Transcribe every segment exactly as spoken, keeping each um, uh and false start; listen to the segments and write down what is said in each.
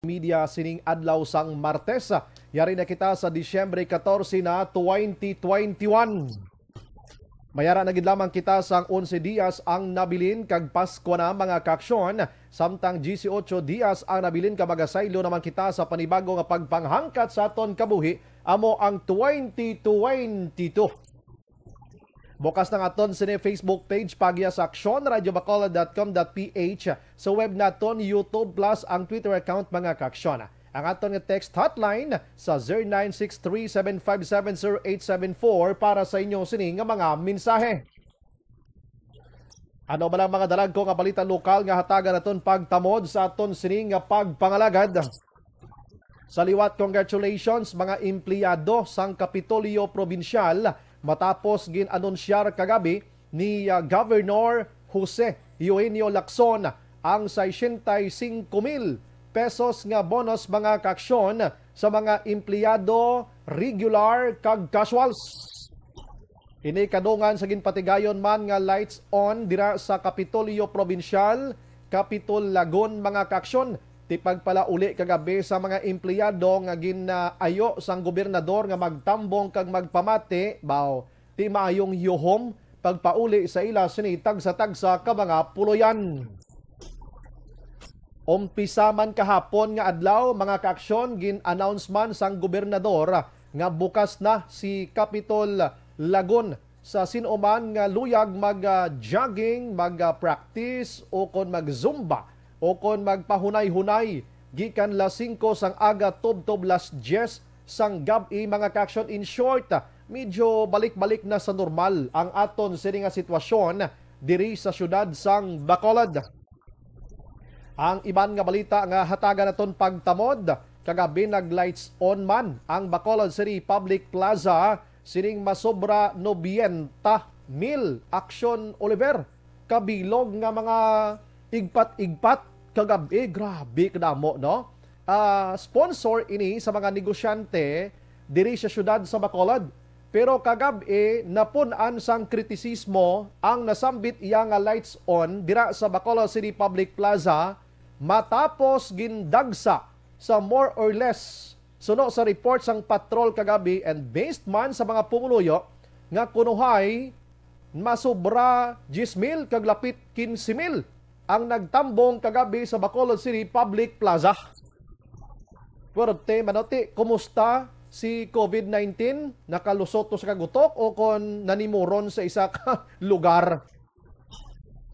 media sining adlaw sang Martes. Yari na kita sa Disyembre katorse na, twenty twenty-one. Mayara na gid lamang kita sang onse dias ang nabilin kag Pasko na, mga kaaksyon. Samtang dieciocho dias ang nabilin, kag magasaylo naman kita sa panibago nga pagpanghangkat sa aton kabuhi, amo ang twenty twenty-two. Bukas na ang aton sini Facebook page, pagya sa aksyon, radyo bacolod dot com dot P H. Sa web naton, YouTube, plus ang Twitter account, mga kaaksyon. Ang aton nga text hotline sa zero nine six three seven five seven zero eight seven four para sa inyo sini nga mga mensahe. Ano ba lang mga dalagko nga balita lokal nga hatagan naton pagtamod sa aton sini nga pagpangalagad? Sa liwat, congratulations mga empleyado sang Kapitolyo Probinsyal matapos gin-anunsyar kagabi ni, ah, Governor Jose Eugenio Lacson ang sesenta y cinco mil pesos nga bonus, mga kaaksyon, sa mga empleyado regular kag casuals. Ini kadungan sa ginpatigayon man nga lights on dira sa Kapitolyo Probinsyal, Capitol Lagun, mga kaaksyon. Ti pagpalauli kagabi sa mga empleyado nga gin-ayo sang gobernador nga magtambong kag magpamati, baw, ti maayong yuhom pagpauli sa ila sini tagsa-tagsa ka mga puloy-an. Umpisa man kahapon nga adlaw, mga kaaksyon, gin-announce man sang gobernador nga bukas na si Capitol Lagun sa sin-o man nga luyag mag-jogging, mag-practice, o kon mag-zumba, o kon magpahunay-hunay gikan las singko sang aga tubtob las dyes sang gab-i, mga kaaksyon. In short, medyo balik-balik na sa normal ang aton sini nga sitwasyon diri sa siyudad sang Bacolod. Ang iban nga balita nga hatagan naton pagtamod, kagabi nag-lights on man ang Bacolod City Public Plaza sining masobra nobenta mil, Action Oliver, kabilog nga mga igpat-igpat kagab-i. Grabe kadamo, no? Ah, sponsor ini sa mga negosyante diri sa siyudad sa Bacolod. Pero kagab-i, napun-an sang kritisismo ang nasambit iya nga lights on dira sa Bacolod City Public Plaza matapos gindagsa sa more or less, suno sa report sang patrol kagabi and based man sa mga pumuluyo nga kunuhay, masobra diyes mil kag lapit kinse mil ang nagtambong kagabi sa Bacolod City Public Plaza. Puwerte, Manote, kumusta si covid nineteen? Nakalusot to sa kagutok o kon nanimuron sa isa ka lugar?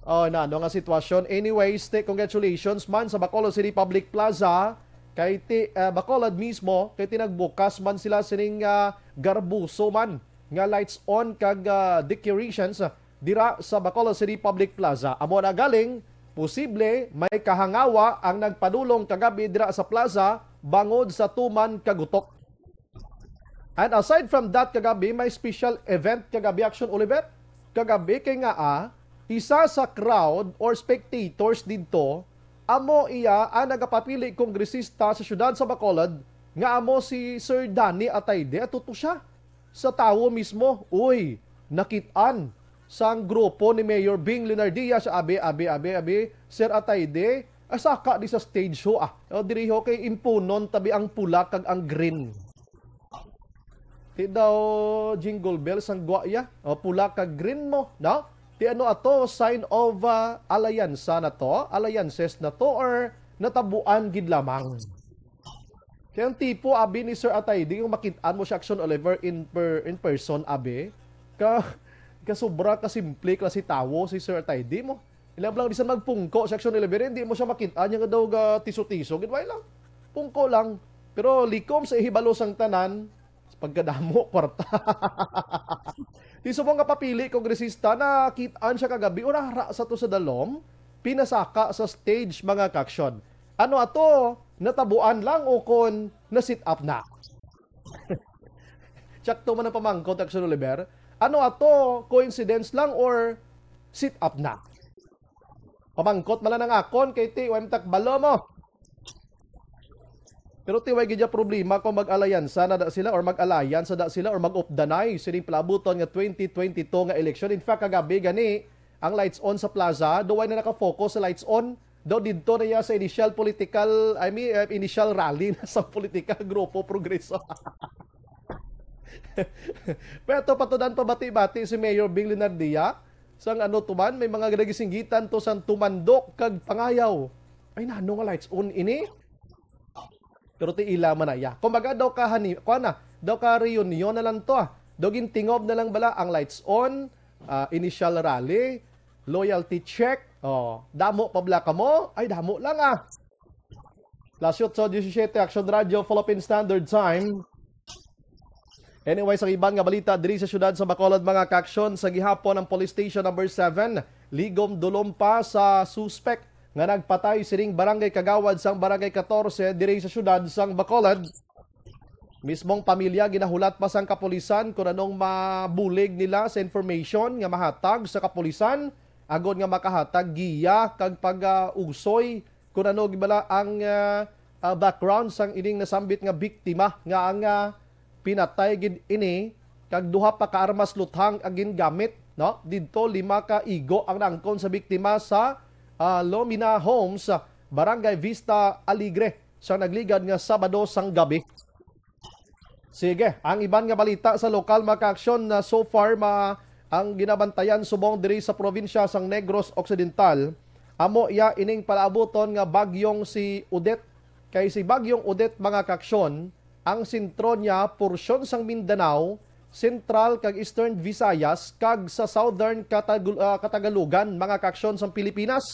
Oh, na, ano nga sitwasyon? Anyways, te, congratulations man sa Bacolod City Public Plaza. Kay ti, ah, Bacolod mismo, kay ti nagbukas man sila sining, ah, garbuso man nga lights on kag, ah, decorations, ah, dira sa Bacolod City Public Plaza. Amo na galing, posible may kahangawa ang nagpadulong kagabi dira sa plaza bangod sa tuman kagutok. And aside from that, kagabi may special event kagabi, Action Oliver. Kagabi kay nga, ah, isa sa crowd or spectators didto, amo iya ang nagapapili kongresista sa siyudad sa Bacolod, nga amo si Sir Danny Atayde. Ato to siya sa tawo mismo. Uy, nakit-an sang grupo ni Mayor Bing Leonardia siya, abi, abi, abi, abi, Sir Atayde, ah, saka di sa stage ho, ah. O, diri ho kay impunon tabi ang pula kag ang green. Ti daw, Jingle Bell, sang gwa ya. O, pula kag green mo, no? Ti ano ato, sign of, ah, alyansa na to, alliances na to, or natabuan gid lamang? Kay ang tipo, abi, ni Sir Atayde, kung makit-an mo si Action Oliver in per-, in person, abi, ka, kasobra ka simple klase tawo si Sir Atayde mo. Ilang lang bisan magpungko si Action Oliver, hindi mo siya makit-an, niya nga daw ga tiso-tiso, gid, why lang? Pungko lang. Pero likom sa ihibalo sang tanan, sa pagkadamo, kwarta. Ti subong nga papili kongresista, nakit-an siya kagabi, urara sa to sa dalom, pinasaka sa stage, mga kaaksyon. Ano ato? Natabuan lang o kon na-set up na? Tsakto man ang pamangkot, Action Oliver. Ano ato? Coincidence lang or set up na? Pamangkot man lang ang akon, kay ti, way matakbalo mo. Pero ti, way gid ya problema kung mag-alayansa na da sila or mag-alliance na da sila or mag-updanay sining palabuton nga twenty twenty-two nga eleksyon. In fact, kagabi gani, ang lights on sa plaza, daw way na nakafocus sa lights on. Daw didto na iya sa initial political, I mean, eh, initial rally na sa politika, Grupo Progreso. Pero ato patudan pa bati-bati si Mayor Bing Leonardia, sang ano tuman, may mga nagisinggitan to sang tumandok kag pangayaw. Ay, nano nga lights on ini? Pero ti ila man na iya. Kumbaga daw ka hani, kuha na, daw ka reunion na lang to, ah. Daw gintingob na lang bala ang lights on, ah, initial rally, loyalty check. Oh, damo pa bala kamo? Ay, damo lang, ah. Las otso disisiete, Action Radio, Philippine Standard Time. Anyway, sa iban nga balita, diri sa siyudad sa Bacolod, mga kaaksyon, sa gihapon ang Police Station Number Seven, ligom dulom pa sa suspek nga nagpatay sining barangay kagawad sang Barangay Katorse diri sa siyudad sang Bacolod. Mismong pamilya ginahulat pa sang kapulisan kung anong mabulig nila sa information nga mahatag sa kapulisan, agod nga makahatag giya kag pag-usoy kung ano gid bala ang, ah, ah, background sang ining nasambit nga biktima nga ang, ah, pinatay gid ini kag duha pa ka armas luthang ang gingamit, no? Didto lima ka igo ang naangkon sa biktima sa, ah, Lomina Homes, Barangay Vista Alegre, sa nagligad nga Sabado sang gabi. Sige, ang iban nga balita sa lokal, mga kaaksyon, na so far ma ang ginabantayan subong diri sa probinsya sang Negros Occidental, amo iya ining palaabuton nga bagyong si Odette. Kay si bagyong Odette, mga kaaksyon, ang sentro niya porsyon sang Mindanao, Central kag Eastern Visayas, kag sa Southern Katagul-, ah, Katagalugan, mga kaaksyon, sang Pilipinas.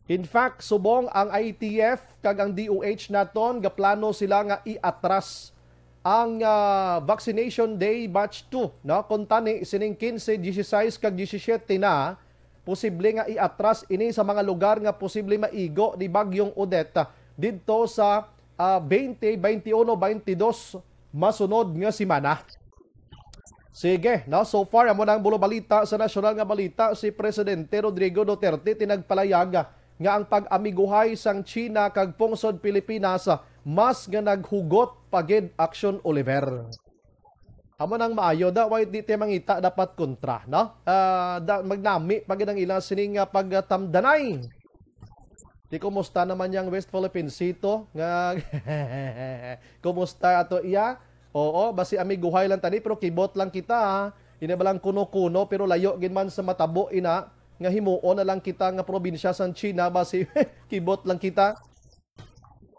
In fact, subong ang I T F kag ang D O H naton, gaplano sila nga iatras ang, ah, vaccination day batch two, no? Kuntani sining quince, dieciséis kag diecisiete na, posible nga iatras ini sa mga lugar nga posible maigo ni Bagyong Odette didto sa, ah, twenty, twenty-one, twenty-two masunod nga semana. Sige, no? So far, amo na ang bulo balita sa nasyonal nga balita. Si Presidente Rodrigo Duterte tinagpalayag nga ang pag-amiguhay sang China kag pungsod Pilipinas mas nga naghugot pa gid, Action Oliver. Amo nang maayo da, why di ti mangita dapat kontra, no? Ah, da, magnami pa gid ang ila sining, ah, pagtamdanay. Di kumusta naman yang West Philippine Sea to? Nga, kumusta ato iya? Oo, basi amiguhay lang tani, pero kibot lang kita, ha? Ina ba lang kuno-kuno, pero layo gid man sa matabo ina, nga himuon na lang kita nga probinsya sang China, basi kibot lang kita.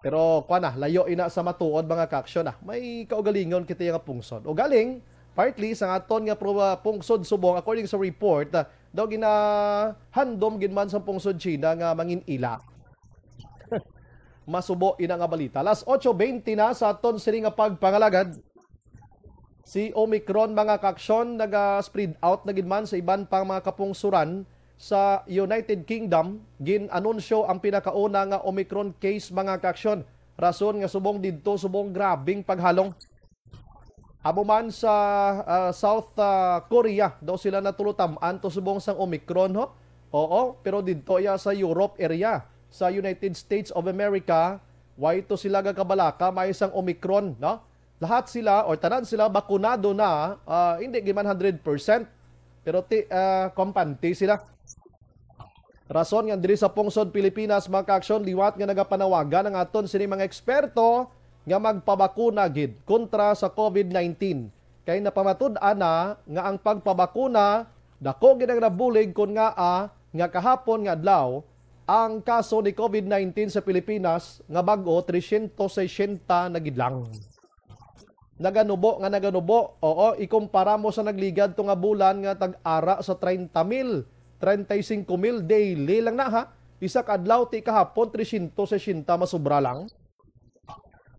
Pero, kwa na, layo ina sa matuod, mga kaaksyon, ah. May kaugalingon kita nga pungsod. O galing, partly, sa aton nga pro-, ah, pungsod subong, according sa report, ah, daw ginahandom gid man sa pungsod China nga mangin-ila. Masubo ina nga balita. Las otso veinte na sa aton sini nga pagpangalagad. Si Omicron, mga kaaksyon, naga-spread out na gid man sa iban pang mga kapungsuran sa United Kingdom. Gin-anunsyo ang pinakauna nga Omicron case, mga kaaksyon. Rason nga subong didto, subong grabing paghalong. Amo man sa, ah, South, ah, Korea, daw sila natulutam-an to subong sang Omicron, ho? Oo, pero didto iya sa Europe area, sa United States of America, way to sila gakabalaka may sang Omicron, no? Lahat sila or tanan sila bakunado na, ah, hindi gid man hundred percent, pero ti-, ah, kampante sila. Rason nga diri sa pungsod Pilipinas, mga kaaksyon, liwat nga nagapanawagan ang aton sini mga eksperto nga magpabakuna gid kontra sa COVID nineteen. Kay napamatud-an na nga ang pagpabakuna, dako gid ang nabulig kon ngaa nga kahapon nga adlaw, ang kaso ni COVID nineteen sa Pilipinas nga bag-o, tresyentos sesenta na gid lang. Naganubo nga naganubo. Oo, ikumpara mo sa nagligad to nga bulan nga tag-ara sa treinta mil, treinta y cinco mil daily lang na, ha. Isa ka adlaw ti kahapon, tresyentos sesenta, masubra lang.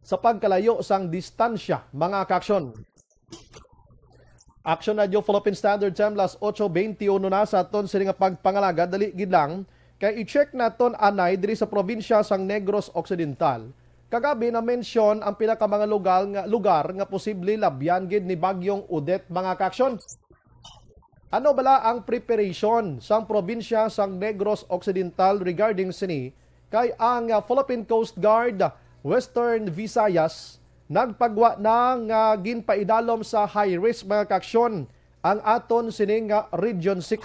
Sa pagkalayo sang distansya, mga kaaksyon. Action Radio Philippine Standard Time, las otso veintiuno na sa aton sini nga pagpangalagad. Dali gid lang, kay i-check naton anay diri sa probinsya sang Negros Occidental. Kagabi na-mention ang pinaka mga lugar nga, lugar nga posible labyan gid ni Bagyong Odette, mga kaaksyon. Ano bala ang preparation sang probinsya sang Negros Occidental regarding sini? Kay ang, ah, Philippine Coast Guard, Western Visayas, nagpagwa na nga ginpaidalom sa high risk, mga kaaksyon, ang aton sini nga Region six.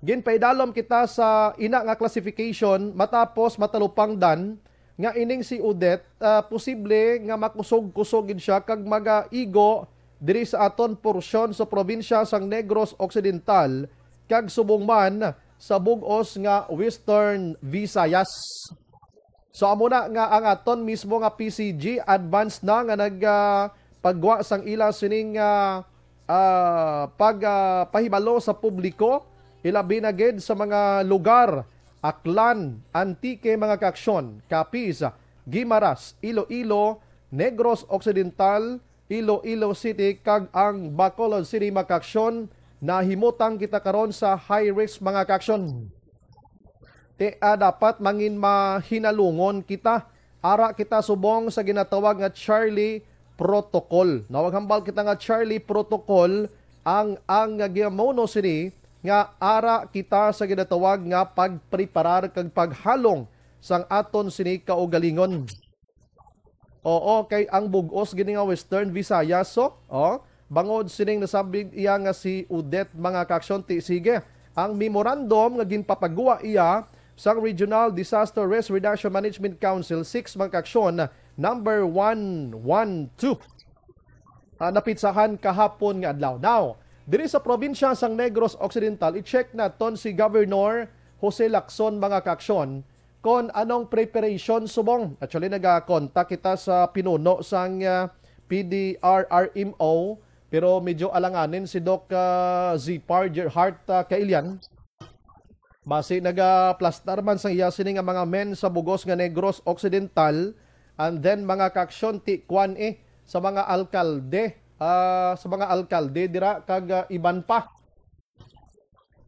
Ginpaidalom kita sa ina nga classification matapos matalupangdan nga ining si Odette, ah, posible nga makusog-kusog gid siya kag magaigo diri sa aton porsyon sa probinsya sang Negros Occidental kag subong man sa bug-os nga Western Visayas. So, amo na nga ang aton mismo nga P C G advance na nga nag, ah, pagwa sang ila sining, ah, ah, pag, ah, pahibalo sa publiko, ilabi na gid sa mga lugar, Aklan, Antique, mga kaaksyon, Capiz, Guimaras, Iloilo, Negros Occidental, Iloilo City, kag ang Bacolod City, mga kaaksyon. Nahimutang kita karon sa high risk, mga kaaksyon. Ti, ah, dapat mangin mahinalungon kita. Ara kita subong sa ginatawag nga Charlie Protocol. Nawaghambal kita nga Charlie Protocol ang, ang nga giamuno sini nga ara kita sa ginatawag nga pagpreparar kag paghalong sang aton sini kaugalingon. Oo, kay ang bug-os gini nga Western Visayas, so, oh, bangod sining nasabig iya nga si Odette, mga kaaksyon, ti sige, ang memorandum nga ginpapagwa iya sang Regional Disaster Risk Reduction Management Council six, mga kaaksyon, number one one two. Ah, napitsahan kahapon nga adlaw. Now, diri sa probinsya sang Negros Occidental, i-check naton si Governor Jose Lacson, mga kaaksyon, kon anong preparation subong. Actually, nagakontak kita sa pinuno sang, ah, P D R R M O, pero medyo alanganin si Doc, ah, Zipar Gerhart, ah, Kailian. Basi nagaplastar man sang iya sini nga mga men sa bug-os nga Negros Occidental, and then mga kaaksyon ti kuan, eh, sa mga alkalde, ah, sa mga alkalde dira kag, ah, iban pa.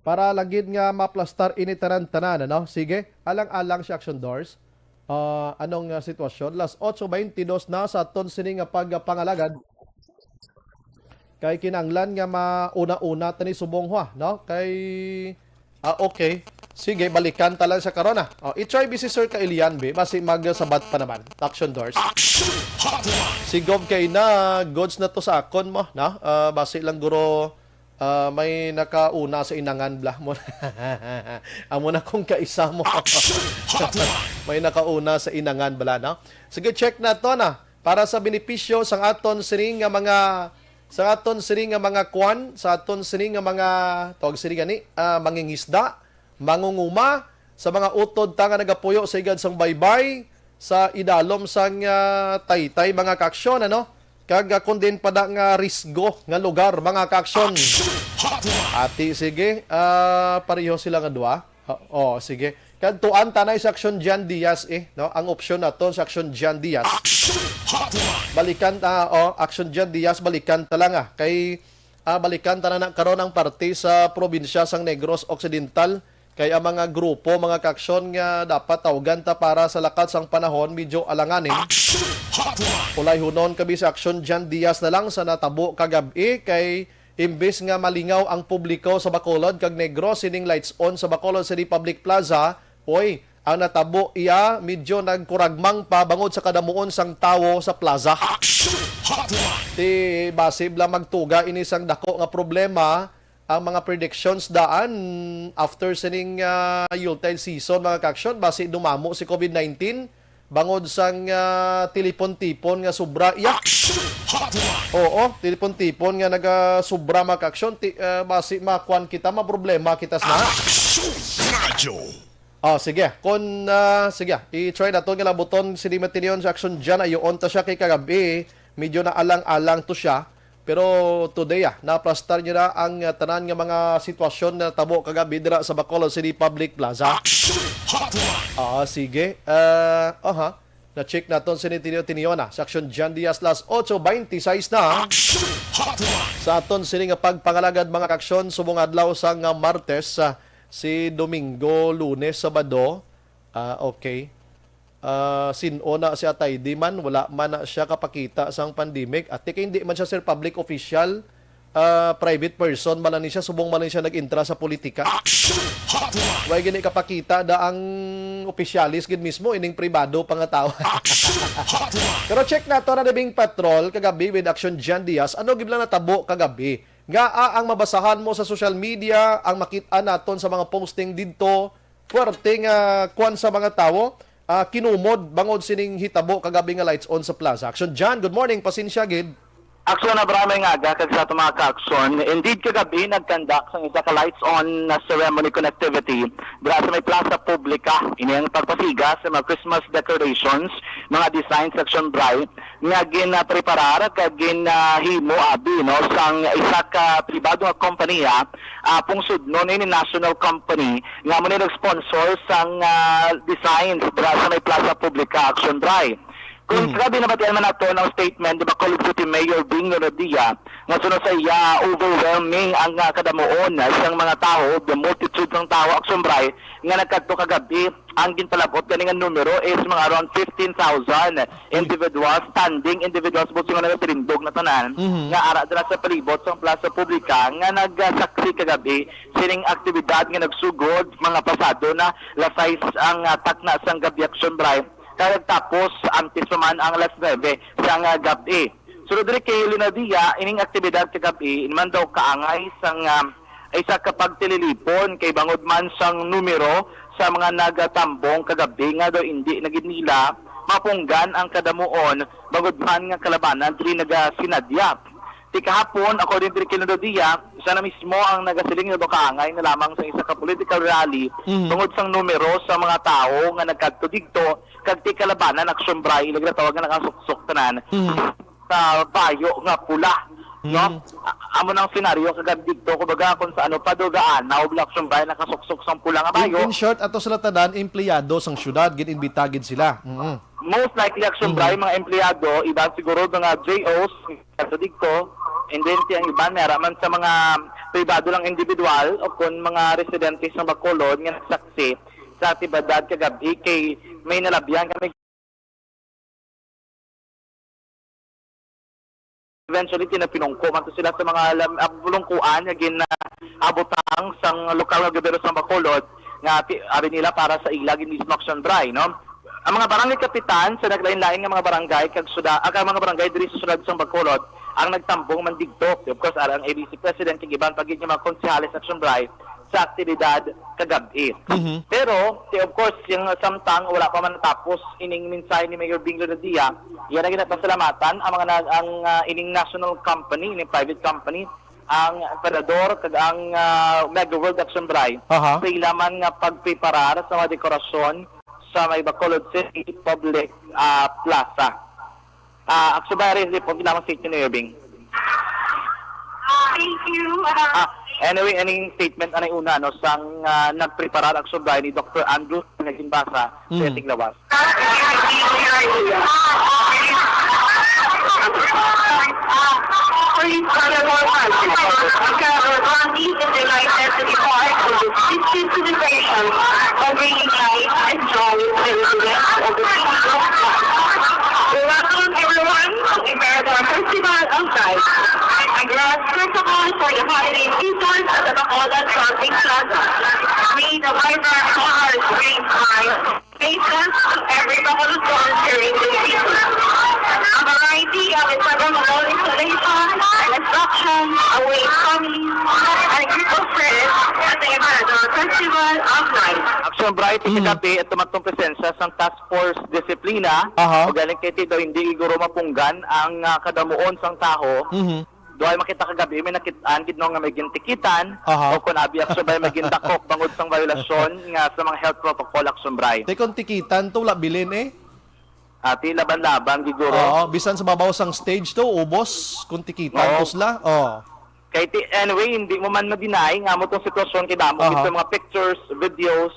Para lagid nga maplastar ini tanan-tanan, ano? Sige, alang-alang si Action Doors. Ah, anong, ah, sitwasyon? Las otso baynte dos na sa aton sini nga pagpangalagad. Kay kinahanglan nga mauna-una ta ni subong, ha, no? Kay, ah, okay. Sige, balikan ta lang sa karon, ah. Oh, i-try bi si Sir Kailian, bi. Basi magsabat pa naman. Action Doors. Action Hotline! Si Gov kay na, goods na to sa akon mo, no? Ah, basi lang guro, ah, may nakauna sa inangan, bla. Mo, amo na kung kaisa mo. Action Hotline! May nakauna sa inangan, bala, no? Sige, check na to, na. Para sa benepisyo sang aton sining nga mga, sa aton sining nga mga kwan, sa aton sining nga mga, tawag sining gani, ah, mangingisda, mangunguma, sa mga utod ta nga nagapuyo sa igad sang baybay, sa idalom sang, ah, taytay, mga kaaksyon, ano? Kag, ah, kon diin pa da nga risgo nga lugar, mga kaaksyon. Action Hotline! Ati, sige, ah, pareho sila nga duha. Ah, oh, sige. Kadtuan ta na sa Action Jan Diaz, eh, no? Ang opsyon nato sa Action Jan Diaz. Action Hotline! Balikan ta, oh, Action Jan Diaz, balikan ta lang, ah. Kay, ah, balikan ta na, na karon ang parte sa probinsya sang Negros Occidental. Kay ang mga grupo, mga kaaksyon nga dapat tawgan ta para sa lakat sang panahon, medyo alanganin. Action Hotline! Ulayhunon kami sa Action Jan Diaz na lang sa natabo kagab-i, kay imbis nga malingaw ang publiko sa Bacolod kag Negros sining lights on sa Bacolod City Public Plaza, oy, ang natabo iya medyo nagkuragmang pa bangod sa kadamuon sang tawo sa plaza. Action Hotline! Ti basi bala magtuga ini sang dako nga problema, ang mga predictions daan after sining, ah, Yuletide season, mga kaaksyon, basi dumamo si covid nineteen bangod sang, ah, tilipon-tipon nga sobra. Iya. Action Hotline! Oo, tilipon-tipon nga nagasubra, mga kaaksyon, ti-, ah, basi makuan kita, maproblema kita sa na. Action Radyo! Ah, sige. Kon, ah, sige, i-try nato nga labuton si Dima Tinion sa Action Jan. Ayoon ta siya kay kagabi, medyo naalang-alang to siya. Pero today, ah, naplastar niya na ang, ah, tanan nga mga sitwasyon na tabo kagabi dira sa Bacolod City Public Plaza. Action Hotline! Ah, sige. Ah, aha. Na-check naton si Tinio Tiniona sa Action Jan Diaz, las otso baynte sais na. Action Hotline! Sa aton sini nga pagpangalagad, mga kaaksyon, subong adlaw sa nga Martes, ah, si Domingo, Lunes, Sabado. Ah, okay. Ah, sin-o na si Atay? Di man, wala man na siya kapakita sang pandemic. Ati kay hindi man siya, sir, public official, ah, private person man lang ni siya, subong man lang siya nag-intra sa politika. Action Hotline! Way gani kapakita da ang opisyalis gid mismo, ining pribado pa nga tawo. Action Hotline! Pero check nato na Dibing Patrol kagabi with Action Jan Diaz. Ano gid lang natabo kagabi? Ngaa ang mabasahan mo sa social media, ang makit-an naton sa mga posting didto, puwerte nga kwan sa mga tawo, ah, kinumod bangod sining hitabo kagabi nga lights on sa Plaza Action. John, good morning. Pasensya gid. Action, Abraham, nga aga kag sa ato mga ka-action. Indeed, kagabi nag-conduct sang isa ka lights on na ceremony connectivity dira sa may Plaza Publica. Ini ang pagpasiga sa mga Christmas decorations, mga designs, Action Bri, nga ginapreparar kag ginahimo abi, no, sang isa ka pribado nga kompanya, ah, pungsod, no, ini national company nga amo ni nag-sponsor sang, ah, designs dira sa may Plaza Publica, Action Bri. Kung Mm. Grabe, nabatian man nato ang statement ni Bacolod City Mayor Bing Lonadia, nga suno sa iya, overwhelming ang, ah, kadamuon sang mga tawo, the multitude sang tawo, Action Bri, nga nagkadto kagabi. Ang ginpalabot gani nga numero is mga around fifteen thousand individuals, standing individuals, busi nga nagatirindog na tanan, Mhm. nga ara dira sa palibot sang Plaza Publica nga nagsaksi kagabi sining aktibidad nga nagsugod mga pasado na las sais ang, ah, takna sang gabi, Action Bri, kag nagtapos antes pa man ang alas nuebe sang, ah, gabi. Sulod diri kay Leonardia, ining aktibidad kagabi, ini man daw kaangay sang, ah, isa ka pagtililipon kay bangod man sang numero sa mga nagatambong kagabi nga daw indi na gid nila mapunggan ang kadamuon bangod man nga kalabanan diri nagasinadya. Ti kahapon, according diri kay Leonardia, siya na mismo ang nagasiling nga daw kaangay na lamang sa isa ka political rally Mhm. tungod sang numero sa mga tawo nga nagkadto didto kag ti kalabanan, Action Bri, ila ginatawag nga nakasuksok tanan Mhm. sa bayo nga pula, no? Mm. A-, amo nang senaryo kagabi didto, kumbaga, kung sa ano pa, do daan, na Action Bri, nakasuksok sang pula nga bayo. In, in short, ato sila tanan, empleyado sang syudad, gin-imbita gid sila. Mm. Most likely, Action Bri, Mm. mga empleyado, iban siguro mga J Os, ato didto, and then ti ang iban, may ara man sa mga pribado lang individual, o kung mga residente sa Bacolod nga nagsaksi sa aktibidad kagabi, kay may nalabyan kami Eventually, tinapinungko man to sila sa mga lam-, ah, bulungkuan nga gin-, ah, abutang sang lokal nga gobyerno sa Bacolod nga ti-, abi nila para sa ila gid mismo, Action Bri, no? Ang mga barangay kapitan sa naglain-lain nga mga barangay kag suda-, ah, kag mga barangay diri sa siyudad sang Bacolod ang nagtambong man didto. Of course, ara ang A D C President kag iban pa gid nga mga konsehales, Action Bri, sa aktibidad kagab-i. Mhm. Pero, ti, of course, yung samtang wala pa man natapos ining mensahe ni Mayor Bing Lonadia, iya na ginapasalamatan ang mga nag-, ang, ah, ining national company, ining private company, ang Emperador kag ang, ah, Mega World Action Bri Aha. sa ila man nga pagpreparar sa mga dekorasyon sa may Bacolod City Public, ah, Plaza. Ah, Action Bri, report lamang sa inyo, Mayor Bing. Thank you. Ah, anyway, aning statement anay una, no, sang, ah, nagpreparar, Action Bri, ni Doctor Andrew nga ginbasa sa Mm. ating lawas. Please, Honorable President, Governor Ronnie is delighted to be part of the sixtieth celebration of bringing light and joy to the residents of the city of Guam. We welcome everyone to Emperador Festival of Light, a grand spectacle for the holiday season at the Bacolod Public Plaza. May the vibrant colors bring joy, patience to every Bacolodon during the season. A variety of several wall installations and attractions await coming and group of friends at the Emperador Festival of Light. Action Bri, Mhm. kagabi, ito man tong presensya sang Task Force Disiplina. Aha. O galing kay ti daw hindi guro mapunggan ang, ah, kadamuon sang tawo. Mhm. Duhay makita kagabi, may nakit-an gid, no, nga may gintikitan Aha. o kun abi, Action Bri, may gindakop bangod sang violasyon nga sa mga health protocol, Action Bri. Te, kung tikitan to, wala bilin eh. Ati, laban-laban gid guro. Oo, bisan sa babaw sang stage to, ubos, kung tikitan Oo. to sila. Oh. Kay ti, anyway, hindi mo man ma-deny nga amo tong sitwasyon kay damo Aha. gid sa mga pictures, videos,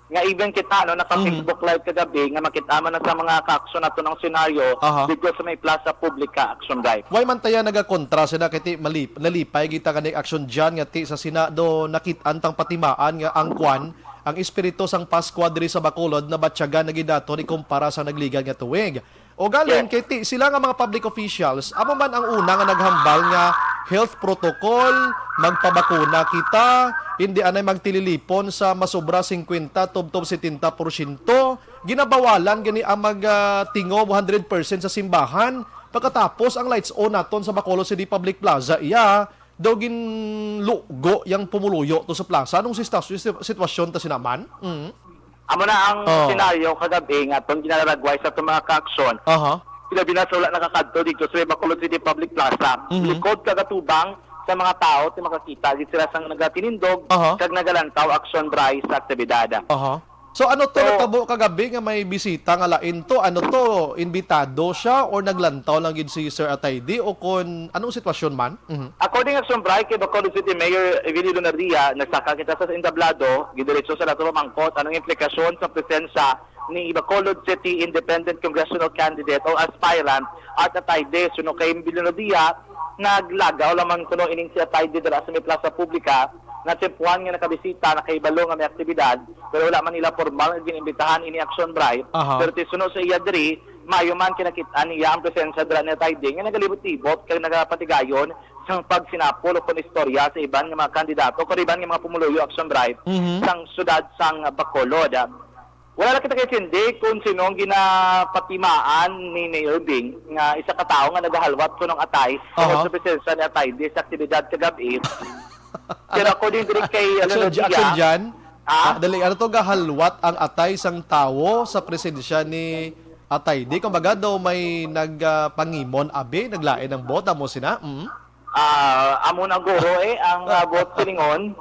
nga even kita, no, naka Mhm. Facebook Live kagabi, nga makita man na sa mga ka-action nato ng senaryo Aha. dito sa may Plaza Publica, Action Bri. Why man taya nagakontra sila kay ti malip-, nalipay kita kani, Action John, nga ti sa Senado nakit-an tang patimaan nga ang kwan, ang espiritu sang Paskwa diri sa Bacolod nabatyagan na gid naton ikumpara sa nagligad nga tuig. O galing Yes. kay ti-, sila nga mga public officials, amo man ang una nga naghambal nga health protocol, magpabakuna kita, hindi anay magtililipon sa masobra singkwenta tubtob setenta porsyento. Ginabawalan gani ang mag, ah, tingob hundred percent sa simbahan. Pagkatapos, ang lights on naton sa Bacolod City Public Plaza, iya, daw ginlugo yang pumuluyo to sa plaza. Anong sista-, si-, sitwasyon ta sinaman? Mm. Amo na ang Oh. senaryo kagabi nga atong ginalaragway sa atong mga kaaksyon. Aha. Sila bina sa wala nakakadto dito sa Bacolod City Public Plaza. Mhm. Likod kag atubang sa mga tao, ti makakita gid sila sang nagatinindog Aha. kag nagalantaw, Action Bry, sa aktibidad. Aha. So, ano to So, natabo kagabi nga may bisita nga lain to? Ano to, imbitado siya or naglantaw lang gid si Sir Atayde o kon anong sitwasyon man? Mhm. According, Action Bry, kay Bacolod City Mayor Evelio Lunardia, nagsaka kita sa entablado, gidiretso sa nato mamangkot anong implikasyon sa presensya ni Bacolod City Independent Congressional Candidate o aspirant, Art Atayde. Suno kay Lunardia, naglagaw lamang kuno ining si Atayde dira sa may plaza publika, natsimpuhan nga nakabisita, nakahibalo nga may aktibidad, pero wala man nila formal nga ginimbitahan ini, Action Bry. Aha. Pero ti suno sa iya diri, maayo man kinakit-an niya ang presensya dira ni Atayde nga nagalibot-libot kag nagapatigayon sang pagsinapol o kon istorya sa iban nga mga kandidato o iban nga mga pumuluyo, Action Bry, Mhm. sang siyudad sang Bacolod. Wala lang kita kaintindi kung sino ang ginapatimaan ni Mayor Bing nga isa ka tawo nga nagahalwat kuno atay Aha. tungod sa presensya ni Atayde sa aktibidad kagabi. Pero Ano? according diri kay, ano, Action, J-, J-, Action Jan? Ha? Ah, dali, ano to, gahalwat ang atay sang tawo sa presensya ni Atayde? Kumbaga daw may nag, ah, pangimon, abi, naglain ang bota mo sina? Mm. Ah, amo na guro, eh, ang, ah, buot silingon.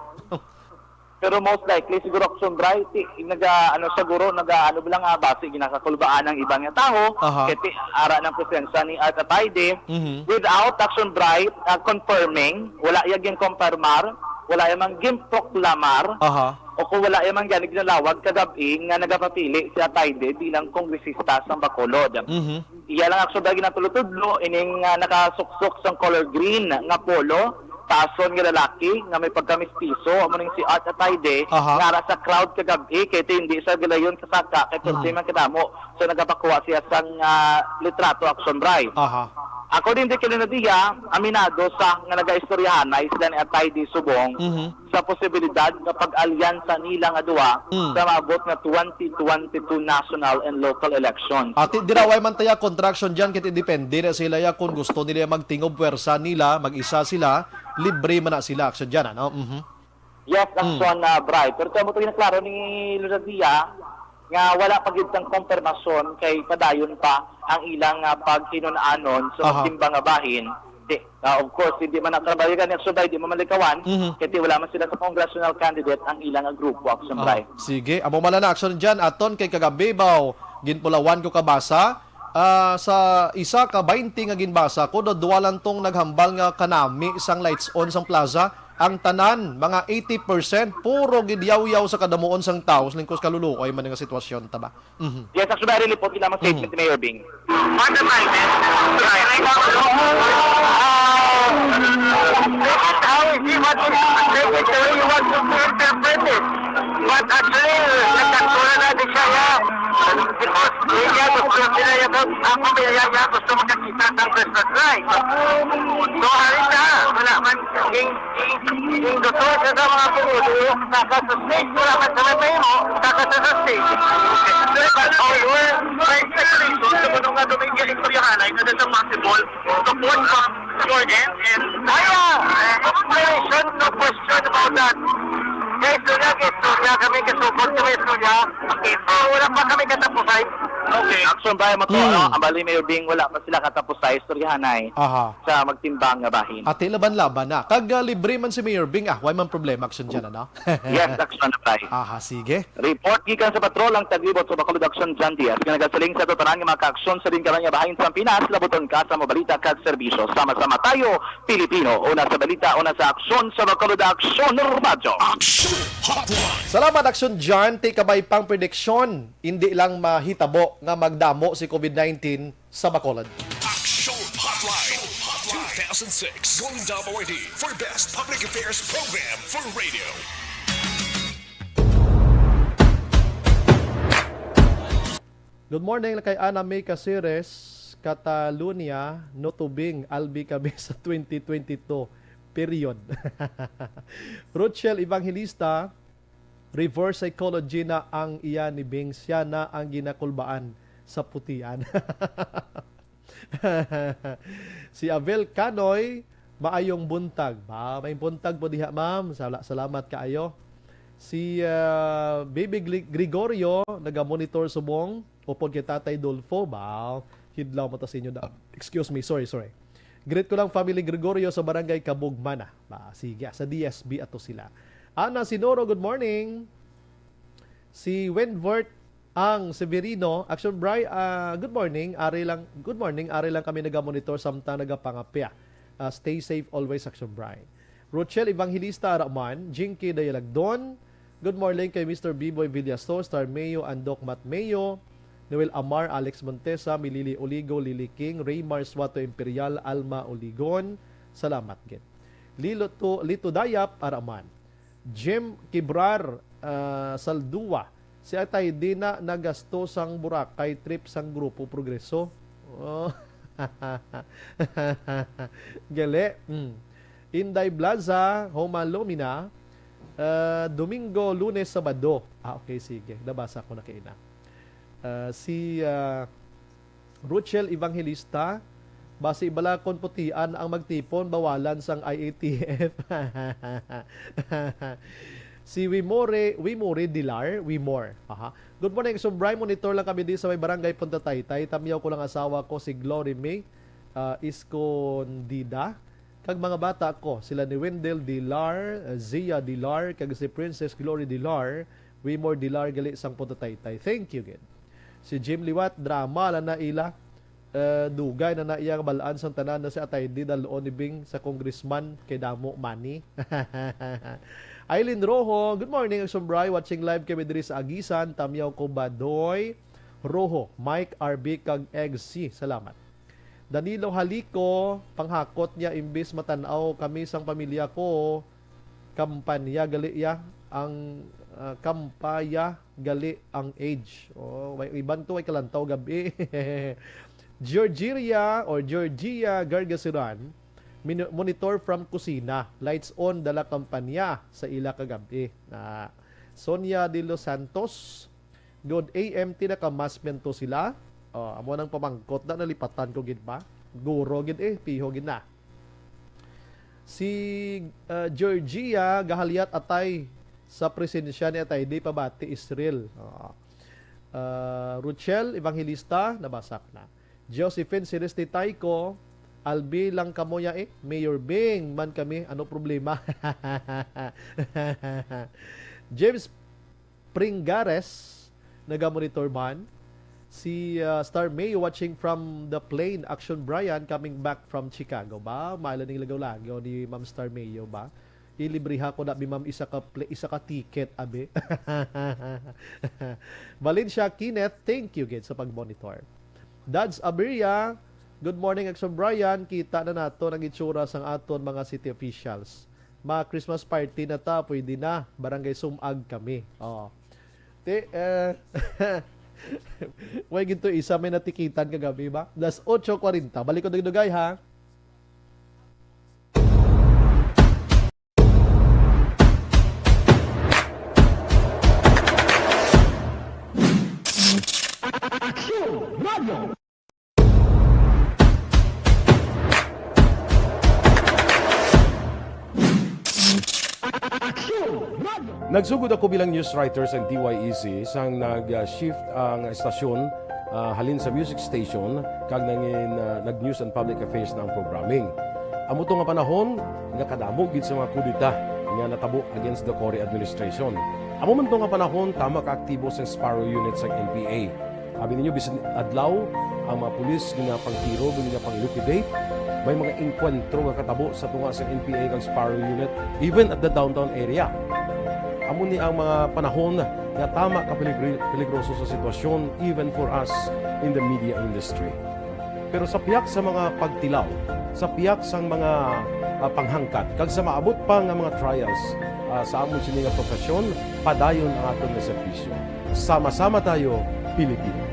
Pero most likely, siguro, Action Bry, ti, naga, ano, siguro, naga, ano, bilang, ah, basi ginakakulbaan ang iban nga tawo, Aha. kay ti, ara ng presensya ni Art Atayde, Mhm. without, Action Bry, ah, confirming, wala iya ginkonfirmar, wala iya man ginproklamar, Aha. o kung wala iya man gani ginalawag kagabi nga nagapapili si Atayde bilang kongresista sang Bacolod. Mhm. Iya lang, Action Bry, ginatudlo-tudlo ining, ah, nakasuksok sang color green nga polo, taason nga lalaki nga may pagkamistiso, amo ning si Art Atayde, Aha. nga ara sa crowd kagabi, kay ti hindi siya gilayon kasaka, kay Mm. pirti man kadamo. So, nagapakuha siya sang, ah, litrato, Action Bry. Aha. According di kay Lunardia, aminado sa nga nagaistoryahanay sila ni Atayde subong Mhm. sa posibilidad nga pag-alyansa nila nga duha Mm. sa maabot nga twenty twenty-two national and local elections. Ati, dira, way man taya kontra, Action Jan, kay ti depende na sila ya kung gusto nila magtingob pwersa nila, mag-isa sila, libre man na sila, Action Jan, ano? Mhm. Yes, Mm. Action, ah, Bry. Pero tamo to ginaklaro ni Lunardia nga wala pa gid sang kompirmasyon kay padayon pa ang ilang, ah, paghinun-anon sa Aha. magtimbang nga bahin. Di, ah, of course, hindi man ang trabaho gani, Action Bry, di man malikawan, Mhm. kay ti wala man sila sa congressional candidate ang ilang, ah, grupo, Action Ah, Bry. Sige, amo man na, Action Jan, aton kay kagabi, baw, ginpulawan ko kabasa, ah, sa isa ka baynte nga ginbasa ko, do duwa lang tong naghambal nga kanami sang lights on sang plaza. Ang tanan, mga eighty percent, puro gid yawyaw sa kadamuon sang tawo, sa lingkos kaluluoy man nga sitwasyon, ta ba? Mhm. Yes, actually, very lipot lamang statement Mhm. ni Mayor Bing. What am I meant? Right. Right. Uh, this is how he wants to, this is the way he wants to interpret it. But actually, nagkaktura na di siya, ya. Because, niya, gusto sila, ya, ang pamilya niya, gusto makakita ng Christmas light. So, hari na, wala man, yung Yung doktor sa mga pumulo, naka sa stage, wala man sa may mo, naka sa stage. But all were my expectation, sa kuno nga doon yung istoryahanay, na sa possible, support from your end, and Ay, ah, exploration, no question about that. Kaya istorya, kaya istorya, kami kasubot, kami istorya. Okay, so, wala pa kami katapusay. Okay. Action ba mo to, Hmm. ano? Ang bali, Mayor Bing, wala pa sila katapusay, istoryahanay Aha. sa magtimbang nga bahin. Ati laban-laban na. Kag, ah, libre man si Mayor Bing, ah, way man problema, Action Jan, ano? Yes, Action, Bry. Aha, sige. Report gikan sa patrol ang taglibot sa Bacolod, Action Jan Diaz, nga nagasiling sa tanan nga mga kaaksyon sa lingkaran nga bahin sa Pinas, labuton ka sa mga balita kag serbisyo. Sama-sama tayo, Pilipino. Una sa balita, una sa aksyon sa Bacolod, Action Radyo. Action Hotline. Salamat, Action Jan. Ti kabay pang prediksyon, hindi lang mahitabo nga magdamo si covid nineteen sa Bacolod. Action Hotline two thousand six Golden Dome Awardee for Best Public Affairs Program for Radio. Good morning, kay Ana May Caceres, Catalonia, no tubing, albi kami sa twenty twenty-two, period. Rochelle Evangelista, reverse psychology na ang iya ni Bing, siya na ang ginakulbaan sa putian. Si Abel Canoy, Maayong buntag. Ba, may buntag po diha, ma'am. Sala-, salamat kaayo. Si, ah, Baby Gre-, Gregorio, naga-monitor subong. Upod kay Tatay Dolfo. Ba, hidlaw mo ta sa inyo da. Excuse me, sorry, sorry. Greet ko lang family Gregorio sa Barangay Kabugmana. Ba, sige, sa D S B ato sila. Ana Sinoro, good morning. Si Wentworth ang Severino, Action Bri, ah, good morning. Ari lang, good morning. Ari lang kami naga-monitor samtang nagapangapya. Ah, stay safe always, Action Bri. Rochelle Evangelista Araman, Jinky Dayalagdon. Good morning kay Mister Biboy Villasor, Star Mayo, and Doc Matt Mayo, Noel Amar, Alex Montesa, Milili Oligo, Lily King, Raymar Suato Imperial, Alma Oligon. Salamat gid. Lilo to, Lito Dayap Araman. Jim Kibrar, ah, Saldua, si Atay di na nagasto sang Boracay trip sang Grupo Progreso. Oh. Gali. Mm. Inday Blaza, Homa Lumina, ah, Domingo, Lunes, Sabado. Ah, okay, sige. Nabasa ko na kaina. Ah, si, ah, Ruchel Evangelista, basi bala kon putian ang magtipon, bawalan sang I A T F. Si Wimore, Wimore Dilar, Wimore. Aha. Good morning, Subray. Monitor lang kami di sa may barangay Punta Taytay. Tamyaw ko lang asawa ko, si Glory May, ah, Escondida. Kag mga bata ko, sila ni Wendell Dilar, Zia Dilar, kag si Princess Glory Dilar, Wimore Dilar, gali sang Punta Taytay. Thank you, gid. Si Jim liwat, drama lang na ila. Eh, dugay na na iya kabalaan sang tanan na si Atay Di dalon ni Bing sa congressman kay damo money. Aileen Rojo, good morning, Action Bray. Watching live kami diri sa Agisan. Tamyaw ko, Badoy Rojo, Mike R B, kag Egg C. Salamat. Danilo Halico, panghakot niya, imbis matan-aw kami sang pamilya ko, kampanya gali ya ang, ah, kampaya gali ang age. Oh, way iban to, way kalantaw gabi. Georgia or Georgia Gargasiran, minu-, monitor from kusina. Lights on, dala kampanya sa ila kagabi. Ah, Sonia de los Santos, good A M, ti naka-mask man to sila. Oh, amo nang pamangkot na, nalipatan ko gid ba? Guro gid eh, piho gid na. Si, uh, Georgia gahalyat, Atay, sa presensya ni Atay Di, pabati Israel. Oh. Uh, Ruchel Evangelista, nabasa ko na. Josephine Celeste Tayco, Albi lang kamo ya eh. Mayor Bing man kami, ano problema? James Pringares, naga-monitor man. Si, ah, Star May watching from the plane. Action Brian coming back from Chicago. Ba, maila ning lagaw-lagaw ni Ma'am Star Mayo ba? Ilibriha ko na bi, ma'am, isa ka pla-, isa ka ticket, abi. Valencia Kenneth, thank you gid sa pag-monitor. Dads Aberia, good morning, Action Brian. Kita na nato ang itsura sang aton mga city officials. Ma-Christmas party na ta, pwede na. Barangay Sumag kami. Oh. Ti, eh, way ginto isa may natikitan kagabi ba? Las ocho cuarenta. Balik ko dugay-dugay, ha? Action Radio! Nagsugod ako bilang news writer sa D Y E C sang nag-shift ang estasyon, ah, halin sa music station kag nangin, ah, nag-news and public affairs na ang programming. Amo to nga panahon nga kadamo gid sa mga kudeta nga natabo against the Cory administration. Amo man to nga panahon tama ka aktibo sang Sparrow Unit sang N P A. Abi ninyo, bisan adlaw, ang mga pulis ginapangtiro, ginapang-liquidate. May mga engkwentro nga katabo sa tunga sa N P A kag Sparrow Unit, even at the downtown area. Amo ni ang mga panahon nga tama ka peligri-, peligroso sa sitwasyon, even for us in the media industry. Pero sa pihak sa mga pagtilaw, sa pihak sang mga, ah, panghangkat, kag sa maabot pa nga mga trials, ah, sa amon sini nga profesyon, padayon ang aton nga serbisyo. Sama-sama tayo, Pilipino.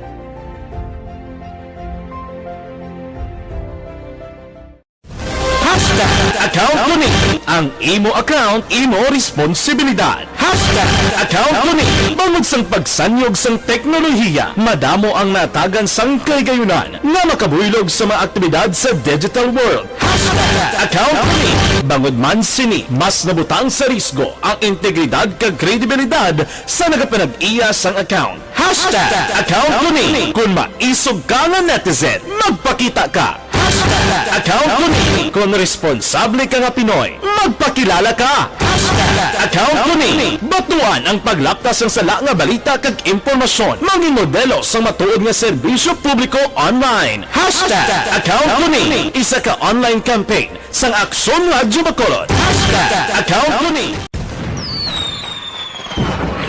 Hashtag account ko ni. Ang imo account, imo responsibilidad. Hashtag account ko ni. Bangod sang pagsanyog sang teknolohiya, madamo ang natagan sang kahigayunan nga makabuylog sa mga aktibidad sa digital world. Hashtag account ko ni. Bangod man sini, mas nabutang sa risgo ang integridad kag kredibilidad sa nagapanag-iya sang account. Hashtag account ko ni. Kung maisog ka nga netizen, magpakita ka. Hashtag account ko ni. Kung responsable ka nga Pinoy, magpakilala ka. Hashtag account ko ni. Batuan ang paglapta sang sala nga balita kag impormasyon. Mangin modelo sang matuod nga serbisyo publiko online. Hashtag account ko ni. Isa ka online campaign sang Aksyon Radyo Bacolod. Hashtag account ko ni.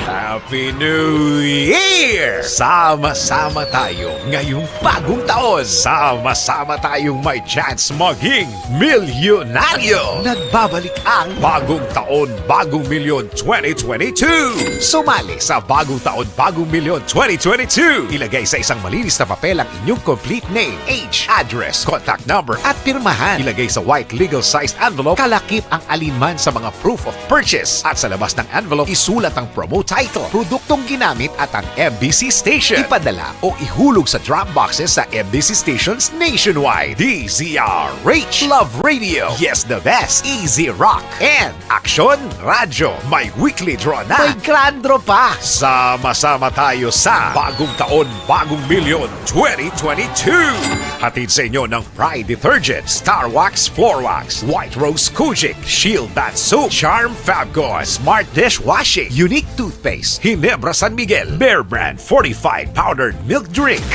Happy New Year! Sama-sama tayo ngayong bagong taon. Sama-sama tayong may chance maging milyonaryo. Nagbabalik ang Bagong Taon, Bagong Milyon twenty twenty-two. Sumali sa Bagong Taon, Bagong Milyon twenty twenty-two. Ilagay sa isang malinis na papel ang inyong complete name, age, address, contact number, at pirmahan. Ilagay sa white legal sized envelope, kalakip ang alinman sa mga proof of purchase. At sa labas ng envelope, isulat ang promo title, produktong ginamit at ang M B C station. Ipadala o ihulog sa drop boxes sa M B C stations nationwide. D Z R H Love Radio. Yes, the best. Easy Rock. And Aksyon Radyo. May weekly draw na. May grand draw pa. Sama-sama tayo sa Bagong Taon, Bagong Milyon twenty twenty-two. Hatid sa inyo ng Pride Detergent, Star Wax Floor Wax, White Rose Kojic, Shield Bath Soap, Charm Fabcon, Smart Dishwashing, Unique Toothpaste, Ginebra San Miguel, Bear Brand Fortified Powdered Milk Drink.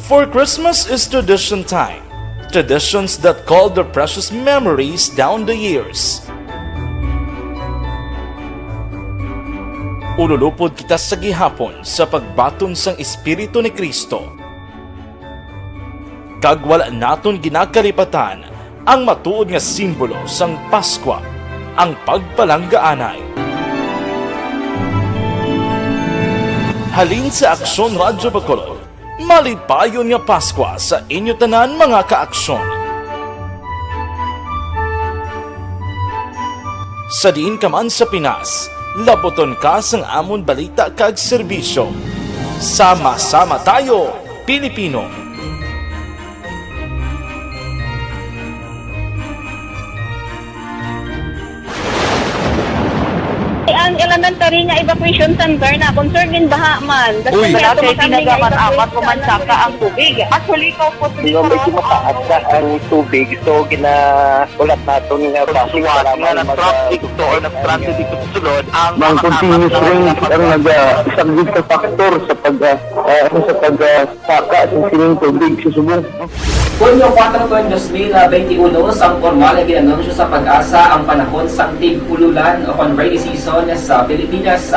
For Christmas is tradition time. Traditions that call the precious memories down the years. Ululupod kita sa gihapon sa pagbaton sang Espiritu ni Cristo. Kag wala naton ginakalipatan ang matuod nga simbolo sang Paskwa, ang pagpalanggaanay. Halin sa Aksyon Radyo Bacolod, malipayon nga Paskwa sa inyo tanan, mga ka-Aksyon. Sa diin ka man sa Pinas, labuton ka sang amon balita kag serbisyo. Sama-sama tayo, Pilipino! Ang elementary nga evacuation center na concern gin baha man. Uy. Wala kay tinaga man amat o mansaka ang tubig. Actually, ikaw po, medyo mataas na ang tubig, so gina-, ulat naton nga basi nga nag-traffic to or nag-transit dito sa sulod ang mga continuous rain ang nagasaglit sa factor sa pag, ah, ah, ano, sa pag, ah, saka sa sining tubig sa subong. Hunyo kuwatro, dos mil benti uno, sang pormal nga gin-anunsyo sa PAGASA ang panahon sang tig-ululan o kon rainy season sa Pilipinas.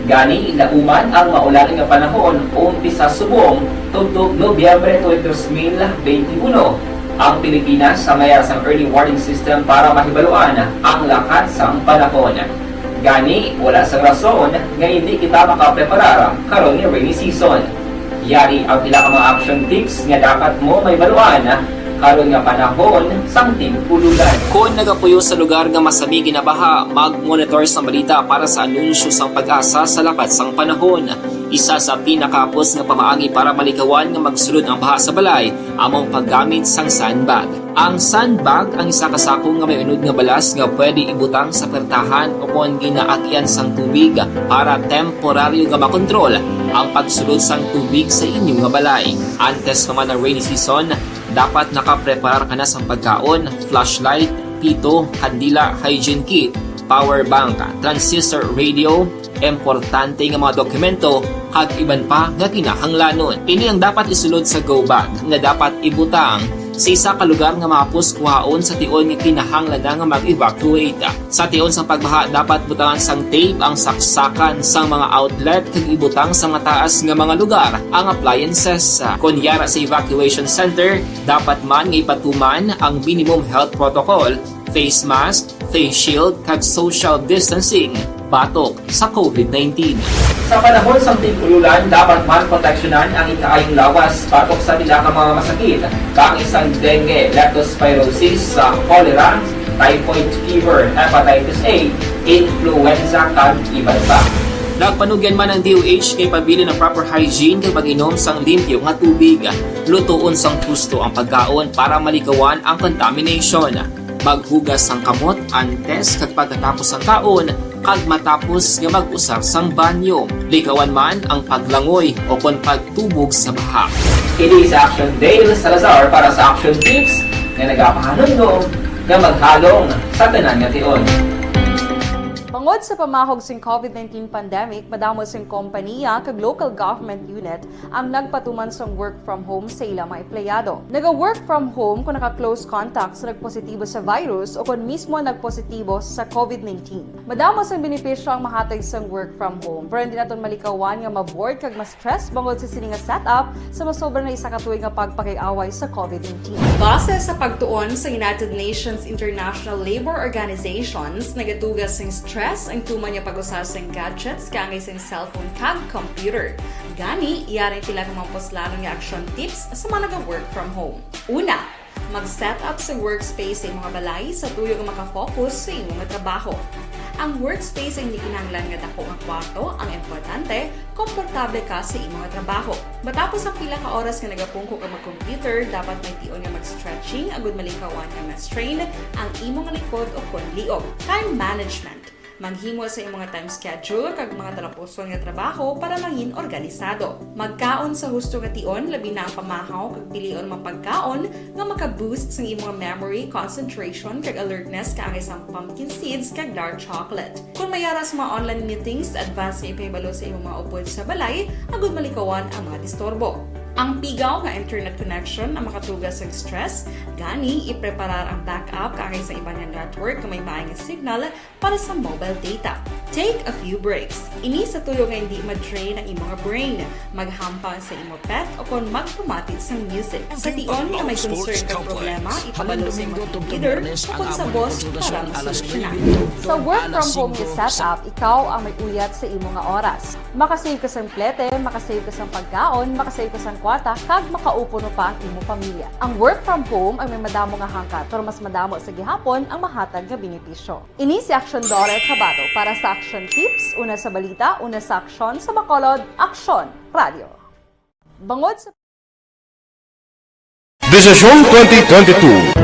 Gani, nahuman ang maulan nga panahon umpisa subong tubtob Nobyembre twenty, dos mil benti uno. Ang Pilipinas may ara sang early warning system para mahibaluan ang lakat sang panahon. Gani, wala sang rason nga indi kita makapreparar karon nga rainy season. Yari ang pila ka mga action tips nga dapat mo mahibaluan karon nga panahon sang tig-ululan. Kon nagapuyo sa lugar nga masami ginabaha, mag-monitor sang balita para sa anunsyo sang PAGASA sa lakat sang panahon. Isa sa pinakahapos nga pamaagi para malikawan nga magsulod ang baha sa balay amo ang paggamit sang sandbag. Ang sandbag ang isa ka sako nga may unod nga balas nga pwede ibutang sa pertahan o kon ginaagian sang tubig para temporaryo nga makontrol ang pagsulod sang tubig sa inyo nga balay. Antes pa man ang rainy season, dapat nakapreparar ka na sang pagkaon, flashlight, pito, kandila, hygiene kit, power bank, transistor radio, importante nga mga dokumento, kag iban pa nga kinahanglanon. Ini ang dapat isulod sa go bag nga dapat ibutang sa isa ka lugar nga mahapos kuhaon sa tion nga kinahanglan na nga mag-evacuate. Sa tion sang pagbaha, dapat butangan sang tape ang saksakan sang mga outlet kag ibutang sa mataas nga mga lugar ang appliances. Kon yara sa evacuation center, dapat man nga ipatuman ang minimum health protocol, face mask, face shield, kag social distancing. batok sa COVID nineteen. Sa panahon sang tig-ululan, dapat man proteksyonan ang ikaayong lawas batok sa pila ka mga masakit, kaangay sang dengue, leptospirosis, sa cholera, typhoid fever, hepatitis A, influenza, kag iban pa. Nagpanugyan man ang D O H nga ipabilin ang proper hygiene kag pag-inom sang limpyo nga tubig. Lutoon sang husto ang pagkaon para malikawan ang contamination. Maghugas sang kamot antes kag pagkatapos sang kaon, kag matapos nga mag-usar sang banyo. Likawan man ang paglangoy o kon pagtubog sa baha. Ini si Action Dale Salazar para sa Action Tips nga nagapahanumdom nga maghalong sa tanan nga tion. Bangod sa pamahog sing COVID nineteen pandemic, madamo sing kompaniya kag local government unit ang nagpatuman sang work from home sa ila mga empleyado. Naga-work from home kung naka-close contact sa nagpositibo sa virus o kon mismo nagpositibo sa COVID nineteen. Madamo sang benepisyo ang mahatag sang work from home, pero hindi naton malikawan nga ma-bored kag ma-stress bangod sa sini nga setup sa masobra na isa ka tuig nga pagpakig-away sa COVID nineteen. Base sa pagtuon sa United Nations International Labor Organizations, nagatuga sing stress ang tuman nga pag-usa sing gadgets kaangay sing cellphone kag computer. Gani, yari ang pila ka mga puslanon nga action tips sa mga naga-work from home. Una, mag-set up sa workspace sa imong balay sa tuyo nga makafocus sa imong trabaho. Ang workspace ay hindi kinahanglan nga dako nga kwarto, ang importante, komportable ka sa imong trabaho. Matapos ang pila ka oras nga nagapungko ka mag-computer, dapat may tion nga mag-stretching agud malikawan nga ma-strain ang imong likod o kon liog. Time management. Maghimo sa imong time schedule kag mga talapuson nga trabaho para mangin organisado. Magkaon sa husto nga tion, labi na ang pamahaw kag pilion mga pagkaon nga maka-boost sang imong memory, concentration, kag alertness kaangay sang pumpkin seeds kag dark chocolate. Kon may ara sa mga online meetings, advance nga ipahibalo sa imong mga upod sa balay agud malikawan ang mga disturbo. Ang pigaw nga internet connection ang makatuga sang stress, gani ipreparar ang backup kaangay sa iban nga network nga may maay nga signal para sa mobile data. Take a few breaks. Ini sa tuyo nga hindi ma-drain ang imong brain. Maghampang sa imo pet o kon magpamati sang music. Sa tion nga may concern kag problema, ipabalo sa imong team leader o kon sa boss para masolusyonan. Sa work from home nga setup, ikaw ang may uyat sa imo nga oras. Makasave ka sang plete, makasave ka sang pagkaon, makasave ka sang kwarta, kag makaupo pa ang imo pamilya. Ang work from home ay may madamo nga hangkat, pero mas madamo sa gihapon ang mahatag nga benepisyo. Ini si Aksyon Dore Tabato para sa Aksyon Tips, una sa balita, una sa aksyon, sa Bacolod, Aksyon Radio. Bangod sa Desisyon twenty twenty-two.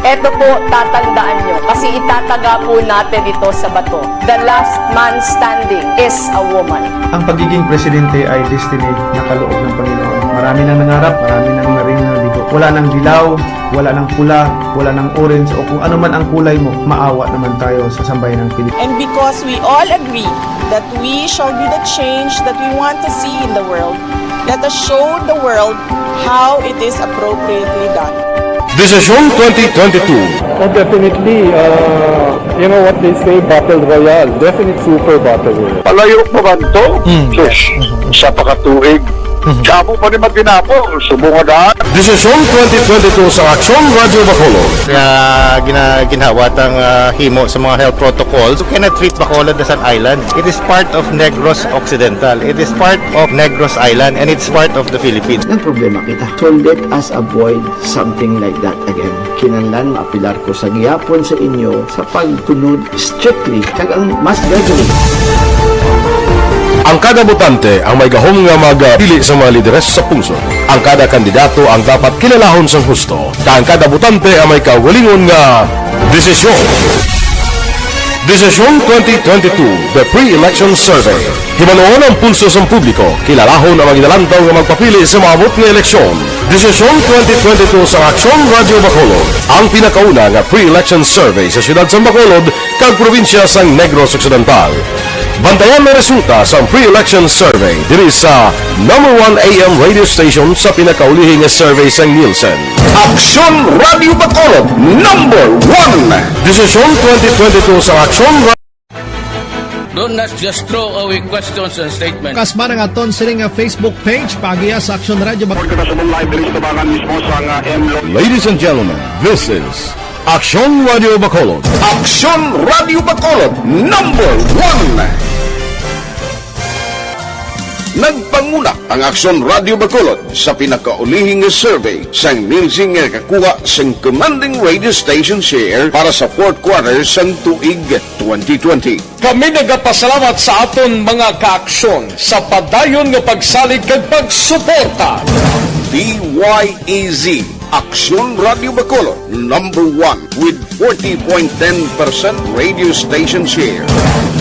Eto po, tatandaan nyo, kasi itataga po natin ito sa bato. The last man standing is a woman. Ang pagiging presidente ay destiny na kaloob ng Panginoon. Marami nang nangarap, marami nang naring nabigo. Wala nang dilaw, wala nang pula, wala nang orange, o kung ano man ang kulay mo, maawa naman tayo sa sambayan ng Pilipinas. And because we all agree that we shall be the change that we want to see in the world, let us show the world how it is appropriately done. Desisyon twenty twenty-two. Oh, definitely. Uh, you know what they say, battle royale. Definite super battle royale. Palayo pa man to? Mm. Sus, sa pakatuig. Damo pa ni Matinapol, subong nga daan. Desisyon twenty twenty-two sa Aksyon Radyo Bacolod. Nga gina, ginhawat ang ah, himo sa mga health protocols. You cannot treat Bacolod as an island. It is part of Negros Occidental. It is part of Negros Island and it's part of the Philippines. Nagproblema kita. So let us avoid something like that again. Kinahanglan maapilar ko sa gihapon sa inyo sa pagtunod strictly kag ang mas gradually. Ang kada botante ang may gahom nga magpili sa mga lideres sa pungsod. Ang kada kandidato ang dapat kilalahon sang husto, kag ang kada botante ang may kaugalingon nga desisyon. Desisyon twenty twenty-two, The Pre-Election Survey. Himanuon ang pulso sang publiko, kilalahon ang mga ginalantaw nga magpapili sa maabot nga eleksyon. Desisyon twenty twenty-two sa Aksyon Radyo Bacolod, ang pinakauna nga pre-election survey sa siyudad sang Bacolod kag probinsya sang Negros Occidental. Bantayan ang resulta sang pre-election survey diri sa number one A M radio station sa pinakaulihi nga survey sang Nielsen. Aksyon Radyo Bacolod, number one! Desisyon twenty twenty-two sa Aksyon Radyo Don't not just throw away questions and statements. Kasman ang aton sini nga Facebook page, paagiha sa Aksyon Radyo Bak- Pagkakasabong live diri sa tabangan mismo sa nga M Lo- Ladies and gentlemen, this is Aksyon Radio Bacolod. Aksyon Radio Bacolod, number one. Nagpanguna ang Aksyon Radio Bacolod sa pinakaulihing survey sang Nielsen nga nakakuha sang commanding radio station share para sa fourth quarter sang tuig twenty twenty. Kami nagapasalamat sa aton mga kaaksyon sa padayon nga pagsalig kag pagsuporta. D Y E Z, Aksyon Radio Bacolod, number one with forty point ten percent radio station share.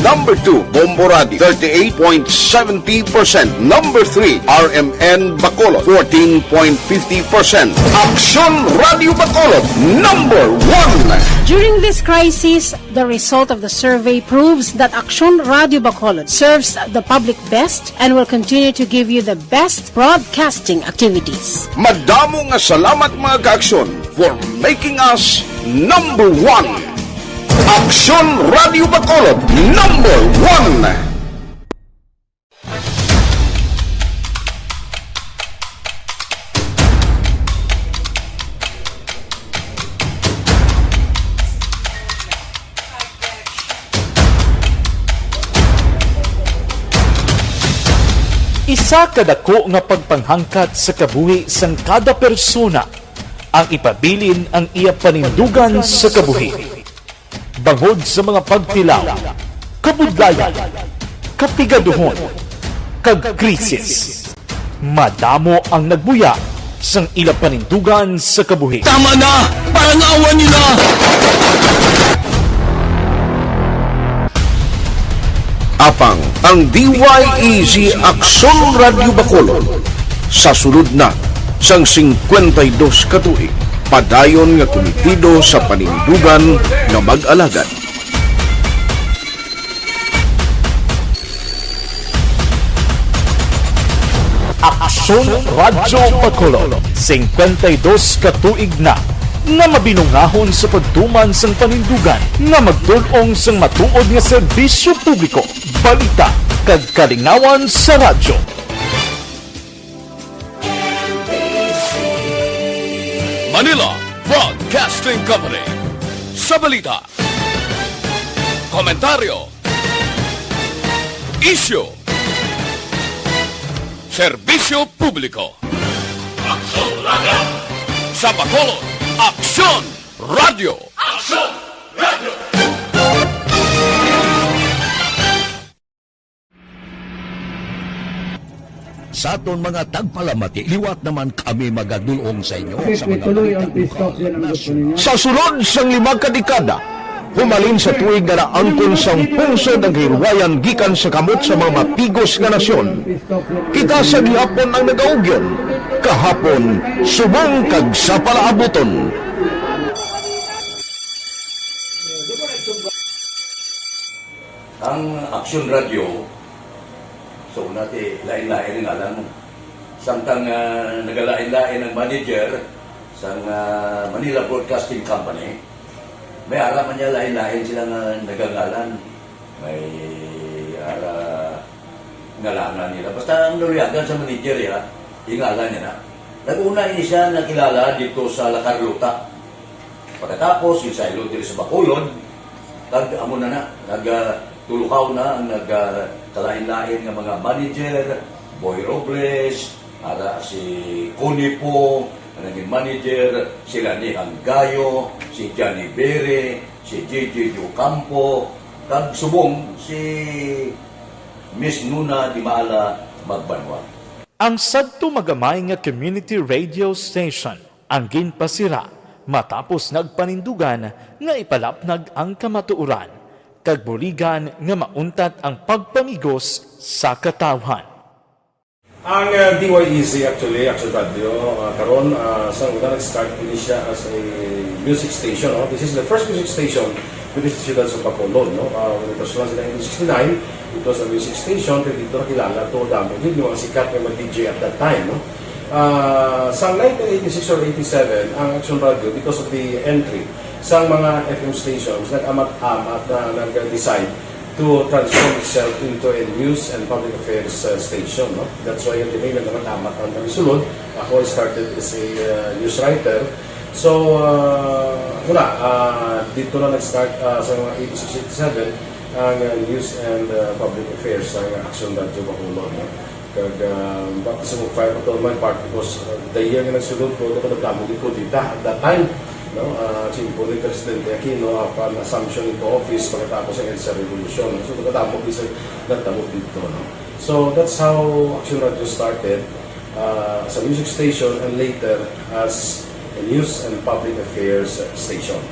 Number two, Bombo Radio, thirty-eight point seventy percent. Number three, R M N Bacolod, fourteen point fifty percent. Aksyon Radio Bacolod, number one. During this crisis, the result of the survey proves that Aksyon Radio Bacolod serves the public best and will continue to give you the best broadcasting activities. Madamo nga salamat, mga kaaksyon, for making us number one. Aksyon Radio Bacolod, number one. Isa ka dako nga pagpanghangkat sa kabuhi sang kada persona ang ipabilin ang iya panindugan sa kabuhi. Bangod sa mga pagtilaw, kabudlayan, kapigaduhon, kag krisis, madamo ang nagbuya sang ila panindugan sa kabuhi. Tama na! Parangawan nila! Apang ang D Y E Z Aksyon Radio Bacolod sa sulod na sang singkwenta y dos ka tuig, padayon nga kumitido sa panindugan nga mag-alagad. Aksyon Radyo Bacolod, singkwenta y dos ka tuig na nga mabinungahon sa pagtuman sang panindugan nga magtul-ong sang matuod nga serbisyo publiko, balita, kag kalingawan sa radyo. Manila Broadcasting Company. Sa balita, komentaryo, isyu, serbisyo publiko. Aksyon Radyo. Sa Bacolod, Aksyon Radyo. Aksyon Radyo. Sa aton mga tagpalamati, liwat naman kami magadul-ong sa inyo sa mga balita lokal, nasyonal. Sa sulod sang lima ka dekada, humalin sa tuig nga naangkon sang pungsod ang kahilwayan gikan sa kamot sa mga mapigos nga nasyon, kita sa gihapon ang nagaugyon, kahapon, subong kag sa palaabuton. Ang Aksyon Radyo, so, una ti, lain-lain ang ngalan mo. Samtang, ah, nagalain-lain ang manager sang, ah, Manila Broadcasting Company, may ara man niya lain-lain sila nga nagangalan. May ara ngalanan nila. Basta ang naluyagan sa manager, ya, ingalan niya na. Nag-una ini siya nakilala dito sa La Carlota. Pagkatapos, yung saylo diri sa Bacolod, kag amo na na, nag, ah, tulukaw na ang nag, ah, kalain-lain nga mga manager, Boy Robles, ara si Connie po, ang naging manager, si Lani Hanggayo, si Johnny Bere, si J J Ocampo, kag subong si Miss Nuna Dimala Magbanwa. Ang sadto magamay nga community radio station ang ginpasira matapos nagpanindugan nga ipalapnag ang kamatuoran kag buligan nga mauntat ang pagpamigos sa katawhan. Ang, ah, D Y E Z actually, Action Radio, ah, karon, ah, sa una nag-start ini siya as a music station, no? This is the first music station within the siyudad sa Bacolod, no? Ah, when it was launched in nineteen sixty-nine, it was a music station, pero dito nakilala to, damo gid yung mga sikat nga mga D J at that time, no? Ah, sa nineteen eighty-six or eighty-seven, ang Action Radio, because of the entry sa mga F M stations, nag-amat-amat na nag-decide to transform itself into a news and public affairs, uh, station, no? That's why yung dinay nagkamat-amat ang kami sulod. Ako, I started as a, uh, news writer. So, ah, wala, ah, dito na nag-start, ah, sa mga eighty-six eighty-seven ang, ah, News and, ah, Public Affairs sa Aksyon Radyo Bacolod, no? Kag, ah, baptism of fire pa to my part because, ah, the year nga nagsulod ko, ako nagdamo gid ko dita at that time, no? Ah, simple ni Presidente Aquino, upon assumption into office, pagkatapos sa EDSA Revolution. So, nagdamo gid sa nagdamo dito, no? So, that's how Aksyon Radyo started, ah, as a music station and later as a news and public affairs station.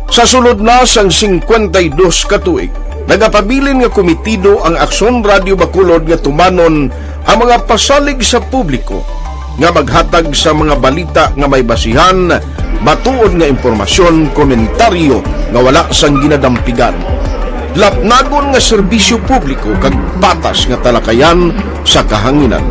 Sa sulod na sang singkwenta y dos ka tuig, nagapabilin nga komitido ang Aksyon Radyo Bacolod nga tumanon ang mga pasalig sa publiko nga maghatag sa mga balita nga may basihan, matuod nga impormasyon, komentaryo nga wala sang ginadampigan, lapnagon nga serbisyo publiko kag patas nga talakayan sa kahanginan.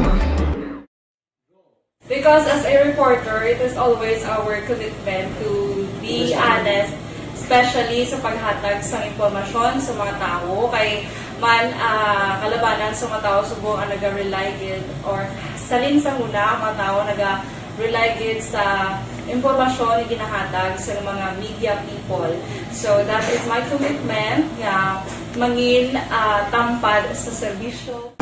Because as a reporter, it is always our commitment to be honest, especially sa paghatag sa impormasyon sa mga tao. Kay man, ah, kalabanan sa mga tao subong ang naga-rely gid or salin sa huna ang mga tao naga-rely gid sa impormasyon nga ginahatag sa mga media people. So that is my commitment nga mangin ah, tampad sa serbisyo.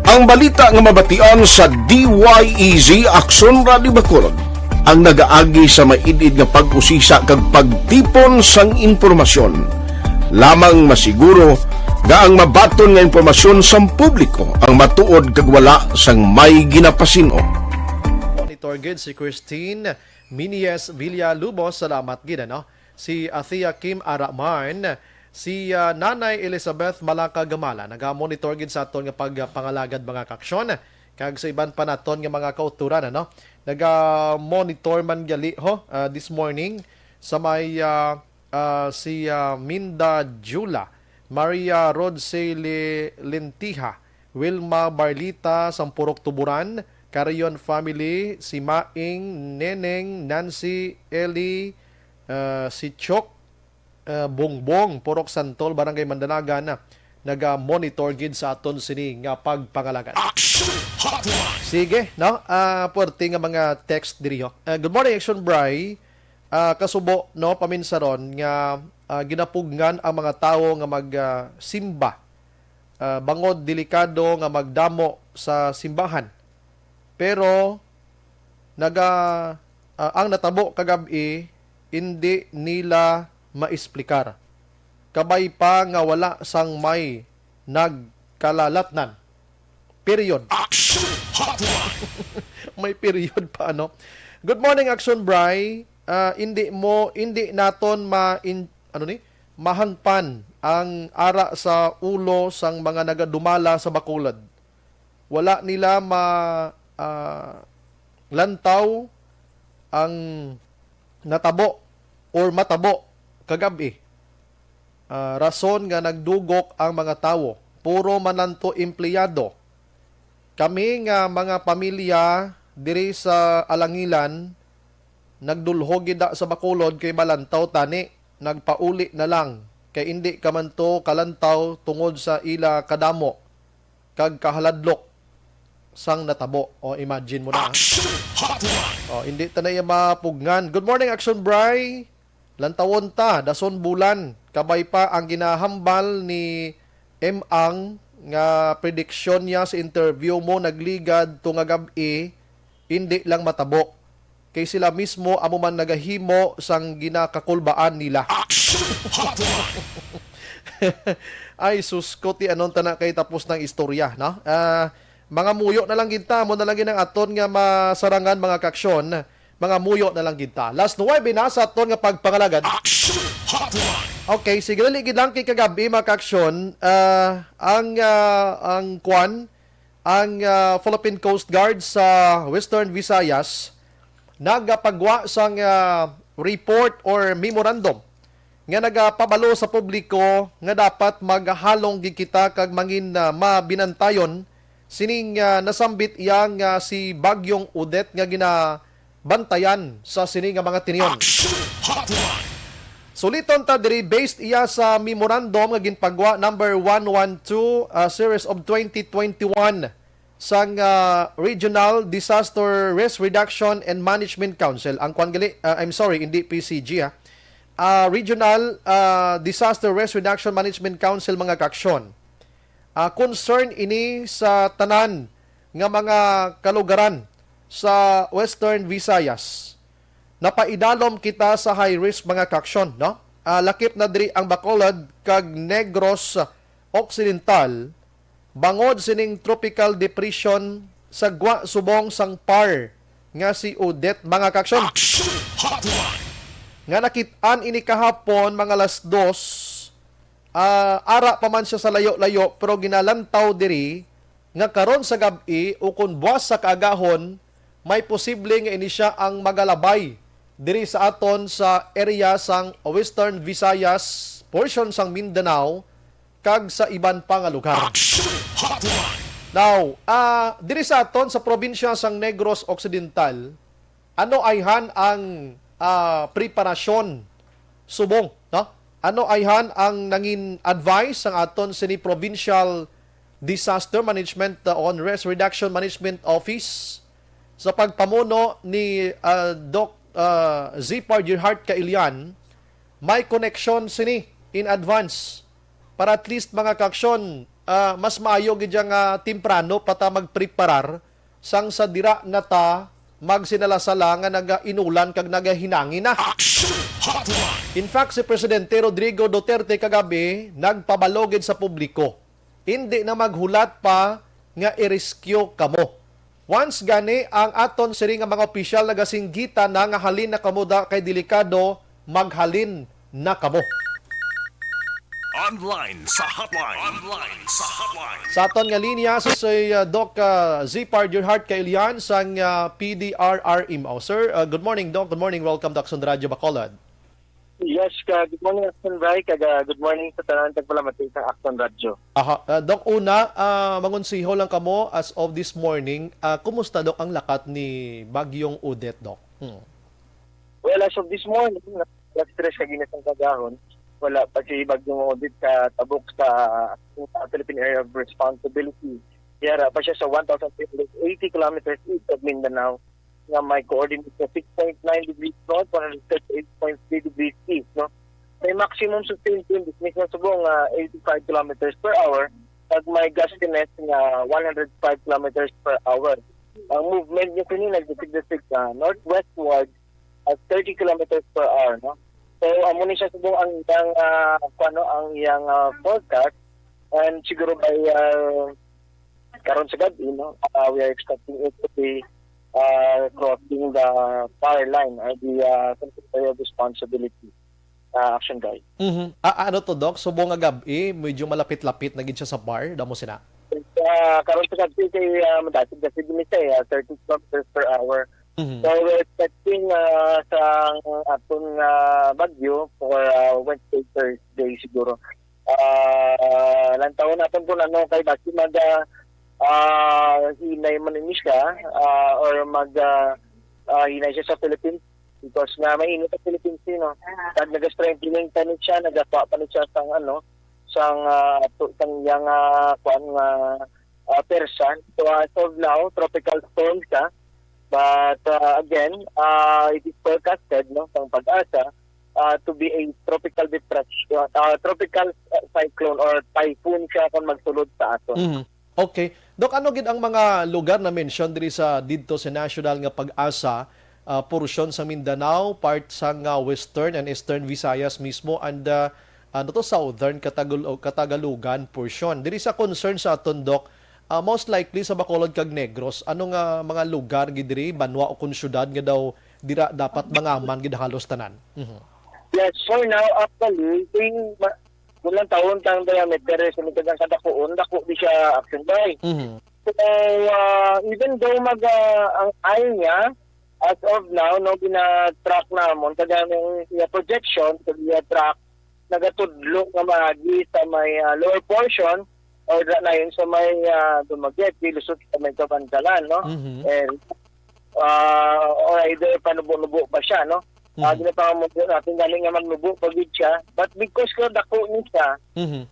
Ang balita nga mabatian sa D Y E Z Aksyon Radyo Bacolod ang nagaagi sa maid-id nga pag-usisa kag pagtipon sang impormasyon. Lamang masiguro nga ang mabaton nga impormasyon sang publiko ang matuod kag wala sang may ginapasin-o. Monitor gid si Christine Minies Villalubos. Salamat gid, ano? Si Athea Kim Araman, si ah, Nanay Elizabeth Malaka Gamala, naga-monitor gid sa aton nga pagpangalagad, mga kaaksyon. Kag sa iban pa naton nga mga kauturan, ano? Naga-monitor man gali, ho, ah, this morning sa may ah, ah, si ah, Minda Jula, Maria Rodse Li- Lentiha, Wilma Barlita sang Purok Tuburan, Carion family, si Maing, Neneng, Nancy, Eli, ah, si Chok, ah, Bongbong, Purok Santol, Barangay Mandalagan, naga-monitor gid sa aton sini nga pagpangalagad. Action Hotline. Sige, no? Ah, puwerte nga mga text diri, ho. Ah, good morning, Action Bry. Ah, kasubo, no, paminsaron nga ah, ginapugngan ang mga tawo nga mag ah, simba, ah, bangod delikado nga magdamo sa simbahan. Pero naga ah, ang natabo kagab-i indi nila maesplikar. Kabay pa nga wala sang may nagkalalatnan. Period. Action Hotline. May period pa, ano? Good morning, Action Bry. Ah, indi mo, indi naton ma in, ano ni? Mahangpan ang ara sa ulo sang mga nagadumala sa Bacolod. Wala nila ma ah, lantaw ang natabo or matabo kagab-i. Ah, rason nga nagdugok ang mga tawo, puro man lang to empleyado. Kami nga mga pamilya diri sa Alangilan, nagdulhog gid sa Bacolod kay malantaw tani, nagpauli na lang kay indi ka man to kalantaw tungod sa ila kadamo kag kahaladlok sang natabo. O, imagine mo na. Action Hotline. O, hindi ta na iya mapugngan. Good morning, Action Bry. Lantawon ta, dason bulan. Kabay pa ang ginahambal ni M Ang nga prediction niya sa interview mo nagligad to nga gab-i, hindi lang matabo. Kay sila mismo amo man nagahimo sang ginakakulbaan nila. Action Hotline. Ay, sus ko, ti anon ta na kay tapos ng istorya, no? Ah, mga muyo na lang gid ta, mo na lang gid ang aton nga masarangan, mga kaaksyon. Mga muyo na lang gid ta. Last nuwebe na sa aton nga pagpangalagad. Action Hotline. Okay, sige, dali gid lang kay kagabi, mga kaaksyon. Ah, ang ah, ang kwan, ang ah, Philippine Coast Guard sa Western Visayas nagapagwa sang ah, report or memorandum nga nagapabalo sa publiko nga dapat maghalong gid kita kag mangin ah, mabinantayon sining ah, nasambit iya nga si Bagyong Odette nga ginabantayan sa sini nga mga tinion. Action Hotline. Suliton ta diri, based iya sa memorandum nga ginpagwa number one one two, ah, series of twenty twenty-one. sang, ah, Regional Disaster Risk Reduction and Management Council. Ang kwan gali, ah, I'm sorry, hindi P C G, ah. Ah, Regional, ah, Disaster Risk Reduction Management Council, mga kaaksyon. Ah, concern ini sa tanan nga mga kalugaran sa Western Visayas. Napaidalom kita sa high risk, mga kaaksyon, no? Ah, lakip na diri ang Bacolod kag Negros Occidental bangod sining tropical depression sa gwa subong sang par nga si Odette, mga kaaksyon. Action Hotline! Nga nakit-an ini kahapon, mga alas dos, ah, ara pa man siya sa layo-layo, pero ginalantaw diri nga karon sa gab-i o kon buwas sa kaagahon, may posible nga ini sia ang magalabay diri sa aton sa area sang Western Visayas, portion sang Mindanao, kag sa iban pa nga lugar. Action Hotline! Now, ah, diri sa aton sa probinsya sang Negros Occidental, ano ayhan ang, ah, preparasyon subong, no? Ano ayhan ang nangin advice sang aton sini Provincial Disaster Management, uh, on Risk Reduction Management Office sa pagpamuno ni, uh, Doc, uh, Zipar Gerhart Kailian? May connection sini in advance para at least, mga kaaksyon, uh, mas maayo gid siya nga temprano pa ta magpreparar sang sa dira na ta magsinala-sala nga nagainulan kag nagahinangin na. Action Hotline! In fact, si Presidente Rodrigo Duterte kagabi nagpabalo gid sa publiko, indi na maghulat pa nga i-rescue kamo. Once gani ang aton sini nga mga opisyal nagasinggitan na nga halin na kamo da kay delikado, maghalin na kamo. Online sa hotline. Online sa hotline. Sa aton nga linya, si, si, uh, Doc, uh, Zipar Gerhart Kailian sang, uh, P D R R M O. Sir, uh, good morning, Doc. Good morning. Welcome to Aksyon Radyo Bacolod. Yes, ka, good morning, Aksyon Ray, kag, uh, good morning sa tanan tagpalamati sa Aksyon Radyo. Aha, uh, Doc, una, uh, mangonseho lang kamo as of this morning. Uh, kumusta, Doc, ang lakat ni Bagyong Odette, Doc? Hmm. Well, as of this morning, alas tres kag inis ang kagahon, wala pa si Bagyong Odette sa tabok sa, sa Philippine Area of Responsibility. Yara pa siya sa one thousand three hundred eighty kilometers east of Mindanao, nga may coordinate sa six point nine degrees north, one hundred thirty-eight point three degrees east, no? May maximum sustained wind mismo subong nga eighty-five kilometers per hour, kag may gustiness nga one hundred five kilometers per hour. Ang movement niya sini nagdasig-dasig sa northwestward at thirty kilometers per hour, no? So, amo ni siya subong ang iyang, ah, kuwan, no, ang iyang, ah, forecast. And siguro by, ah, karon sa gabi, no, ah, we are expecting it to be, ah, crossing the power line or the, ah, Secretary of Responsibility, ah, Action Guy. Mhm. Ah, ano to, Doc? Subong nga gab-i, medyo malapit-lapit na gid siya sa par, damo sina? Ah, karon sa gabi kay, ah, madasig-dasig ni siya, eh, ah, thirty kilometers per hour. Mhm. So, we're expecting, ah, sa aton, ah, bagyo for, ah, Wednesday, Thursday siguro. Ah, lantawon naton kung ano kay basi mag, ah, ah, hinay man ini siya, ah, or mag, ah, ah, hinay siya sa Philippines because nga mainit ang Philippines, eh, no? Kag nag-strengthening pa ni siya, nagakuha pa ni siya sang ano, sang, ah, to, sang iyang, ah, kuan nga, ah, persa. So, as of now, tropical storm siya. But, ah, again, ah, it is forecasted, no, sang PAGASA, ah, to be a tropical depression, ah, tropical, ah, cyclone or typhoon siya kung magsulod sa aton. Mhm. Okay. Doc, ano gid ang mga lugar na mention diri sa didto sa national nga PAGASA, ah, portion sa Mindanao, part sang, ah, Western and Eastern Visayas mismo, and, ah, ano to, Southern Katagal-, o Katagalugan portion? Diri sa concern sa aton, Doc, ah, most likely sa Bacolod kag Negros, ano nga mga lugar gid diri, banwa o kon syudad nga daw dira dapat mangaman gid halos tanan? Mhm. Yes, for now, actually, kung ma-, kung lantawon kang diameter sa mga tagang kadakuon, dako di siya, Action Guy. Mhm. So, ah, even though mag, ah, ang eye niya, as of now, no, gina-track namon, kag ang iya projection, kag iya track, nagatudlo nga maagi sa may, ah, lower portion, or ra-, na yun sa may, ah, Dumaguete, lusot sa may Kabankalan, no? Mhm. And, ah, or either panubo-nubo pa siya, no? Ah, Mhm. Ginapangamuyo natin, galing nga magnubo pa gid siya. But because ko dako ni siya, Mhm.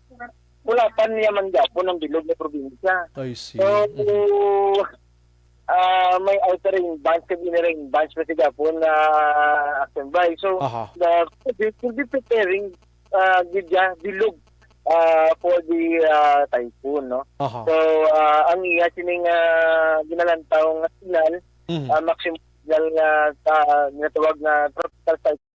wala pa niya man gapon ang bilog na probinsya. I see. So, Mm. ah, may outer rain bands, kag inner rain bands pa siya gapon na standby. So, Aha. the province will be preparing, ah, gid siya, bilog, ah, for the, ah, typhoon, no? Aha. So, ah, ang iya sining, ah, ginalantaw nga signal, Mhm. ah, maximum signal nga, ah, ginatawag nga tropical cyclone.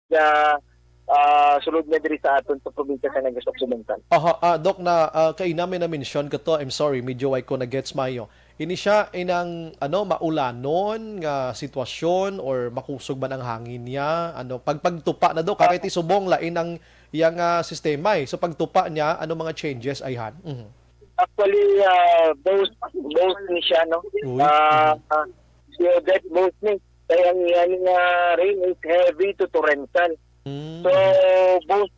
Sa, ah, sulod nga diri sa aton sa probinsya sa Negros Occidental. Aha, ah, Doc, na, ah, kaina may na-mention ko to, I'm sorry, medyo way ko na-gets maayo. Ini siya inang, ano, maulanon nga sitwasyon or makusog man ang hangin niya? Ano, pag pagtupa na, Doc, kay ti subong lain ang iyang, ah, sistema, eh. So, pagtupa niya, ano mga changes, ayhan? Mhm. Actually, ah, both, both ni siya, no? Uy, Ah, mhm. Si Odette, both ni. Kaya ang iya nga rain is heavy to torrential. Mm. So, both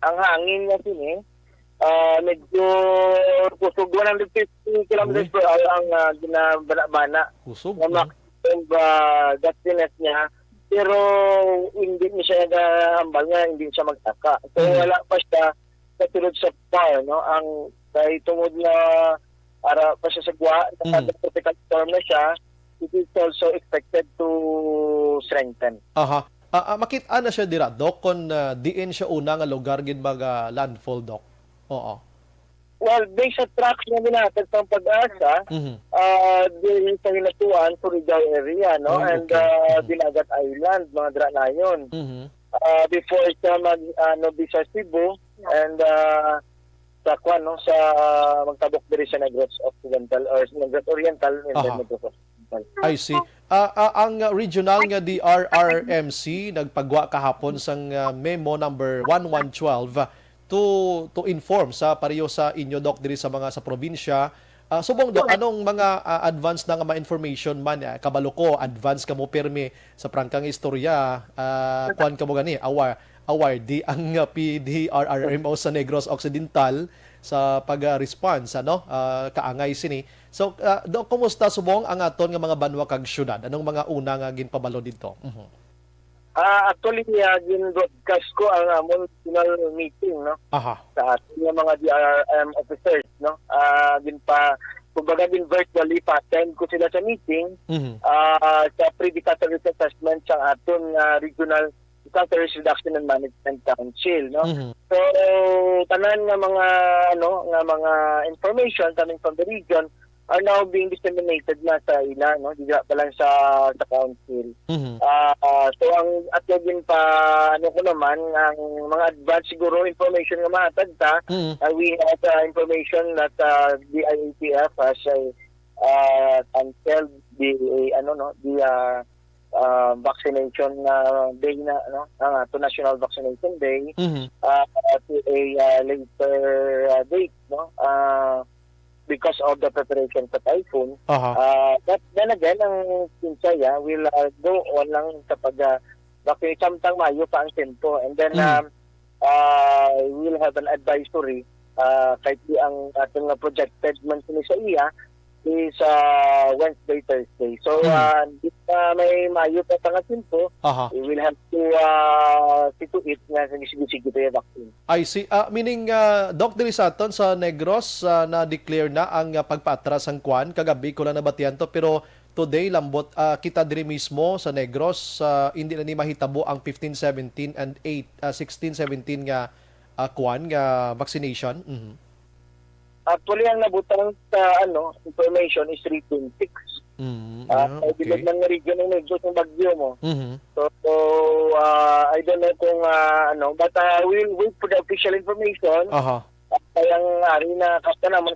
ang hangin nga sini, ah, medyo kusog, one hundred fifty kilometers Uy. per hour ang, ah, ginabana-bana Kusog, nga no? maximum, ah, gustiness niya. Pero hindi ni siya nagahambal nga hindi siya magtaka. So, Mm. wala pa siya sa sulod sa far, no? Ang, kay tungod nga ara pa siya sa gwa, Mm. nagka-tropical storm na siya, it is also expected to strengthen. Aha. Ah, ah, makit-an na siya dira, Doc, kon, ah, diin siya una nga lugar gid mag, ah, landfall, Doc? Oo. Well, based sa tracks nga ginahatag sa PAGASA, Mhm. ah, diri sa Hinatuan, Surigao area, no? Ay, And, okay. ah, Mhm. Dinagat Island, mga dira nayon. Mhm. Ah, before siya mag, ano, di sa Cebu, and, ah, sa kwan, no? Sa magtabok diri sa Negros Occidental or sa Negros Oriental, and then Aha. Negros Occidental. I see. Ah, ah, ang regional nga D R R M C nagpagwa kahapon sang, ah, memo number one one twelve, ah, to, to inform sa pareho sa inyo, Doc, diri sa mga sa probinsya. Ah, subong, Doc, anong mga, ah, advance na nga mga information man? Ah, kabalo ko, advance kamo pirmi sa prangkang istorya. Ah, kuwan kamo gani, awar-, awardee ang, ah, P D R R M O sa Negros Occidental sa pag-response, ano, ah, kaangay sini. So, ah, Doc, kumusta subong ang aton nga mga banwa kag syudad? Anong mga una nga ginpabalo didto? Mhm. Ah, actually, ah, gin-broadcast ko ang amon regional meeting, no? Aha. Sa aton nga mga D R R M officers, no? Ah, ginpa-, kumbaga, gin-virtually pa-attend ko sila sa meeting, Mhm. ah, sa pre-disaster risk assessment sa aton nga regional Disaster Risk Reduction and Management Council, no? Mhm. So, tanan nga mga, ano, nga mga information coming from the region are now being disseminated na sa ila, no? Diya pa lang sa, sa council. Mhm. Ah, ah, so, ang ato gin pa, ano ko naman, ang mga advance siguro information nga mahatag ta, Mhm. ah, we have, ah, information that, ah, the I A T F has, ah, ah, canceled the, ano, no, the, ah, ah, vaccination, ah, day na, no, ang ato National Vaccination Day, Mhm. ah, to a, ah, later, ah, date, no, ah, because of the preparation sa typhoon. Aha. Ah, but then again, ang Kinsaya will, ah, go on lang sa pag, ah, vaccinate samtang maayo pa ang tempo. And then, Mhm. um, ah, we will have an advisory, ah, kay ang aton nga projected man sini sa iya is, ah, Wednesday, Thursday. So, Mhm. ah, di pa may maayo pa sa nga tempo, Aha. we will have to, ah, see to it nga sige-sige tayo vaccine. I see. Ah, meaning, ah, Doc, diri sa aton sa Negros, ah, na-declare na ang, ah, pagpaatras sang kwan. Kagabi ko lang nabatian to, pero today, lambot, ah, kita diri mismo sa Negros, ah, hindi na ni mahitabo ang fifteen seventeen and eight, ah, sixteen seventeen nga, ah, kwan, nga vaccination. Mhm. Actually, ang nabutang sa, ano, information is three twenty-six. Mm, Ah, ah, sa bilog okay. man nga region ang nagdos ng bagyo mo. Mhm. So, so, ah, I don't know kung, ah, ano, but, ah, we'll wait for the official information. Aha. At kaya ang ari na kasta naman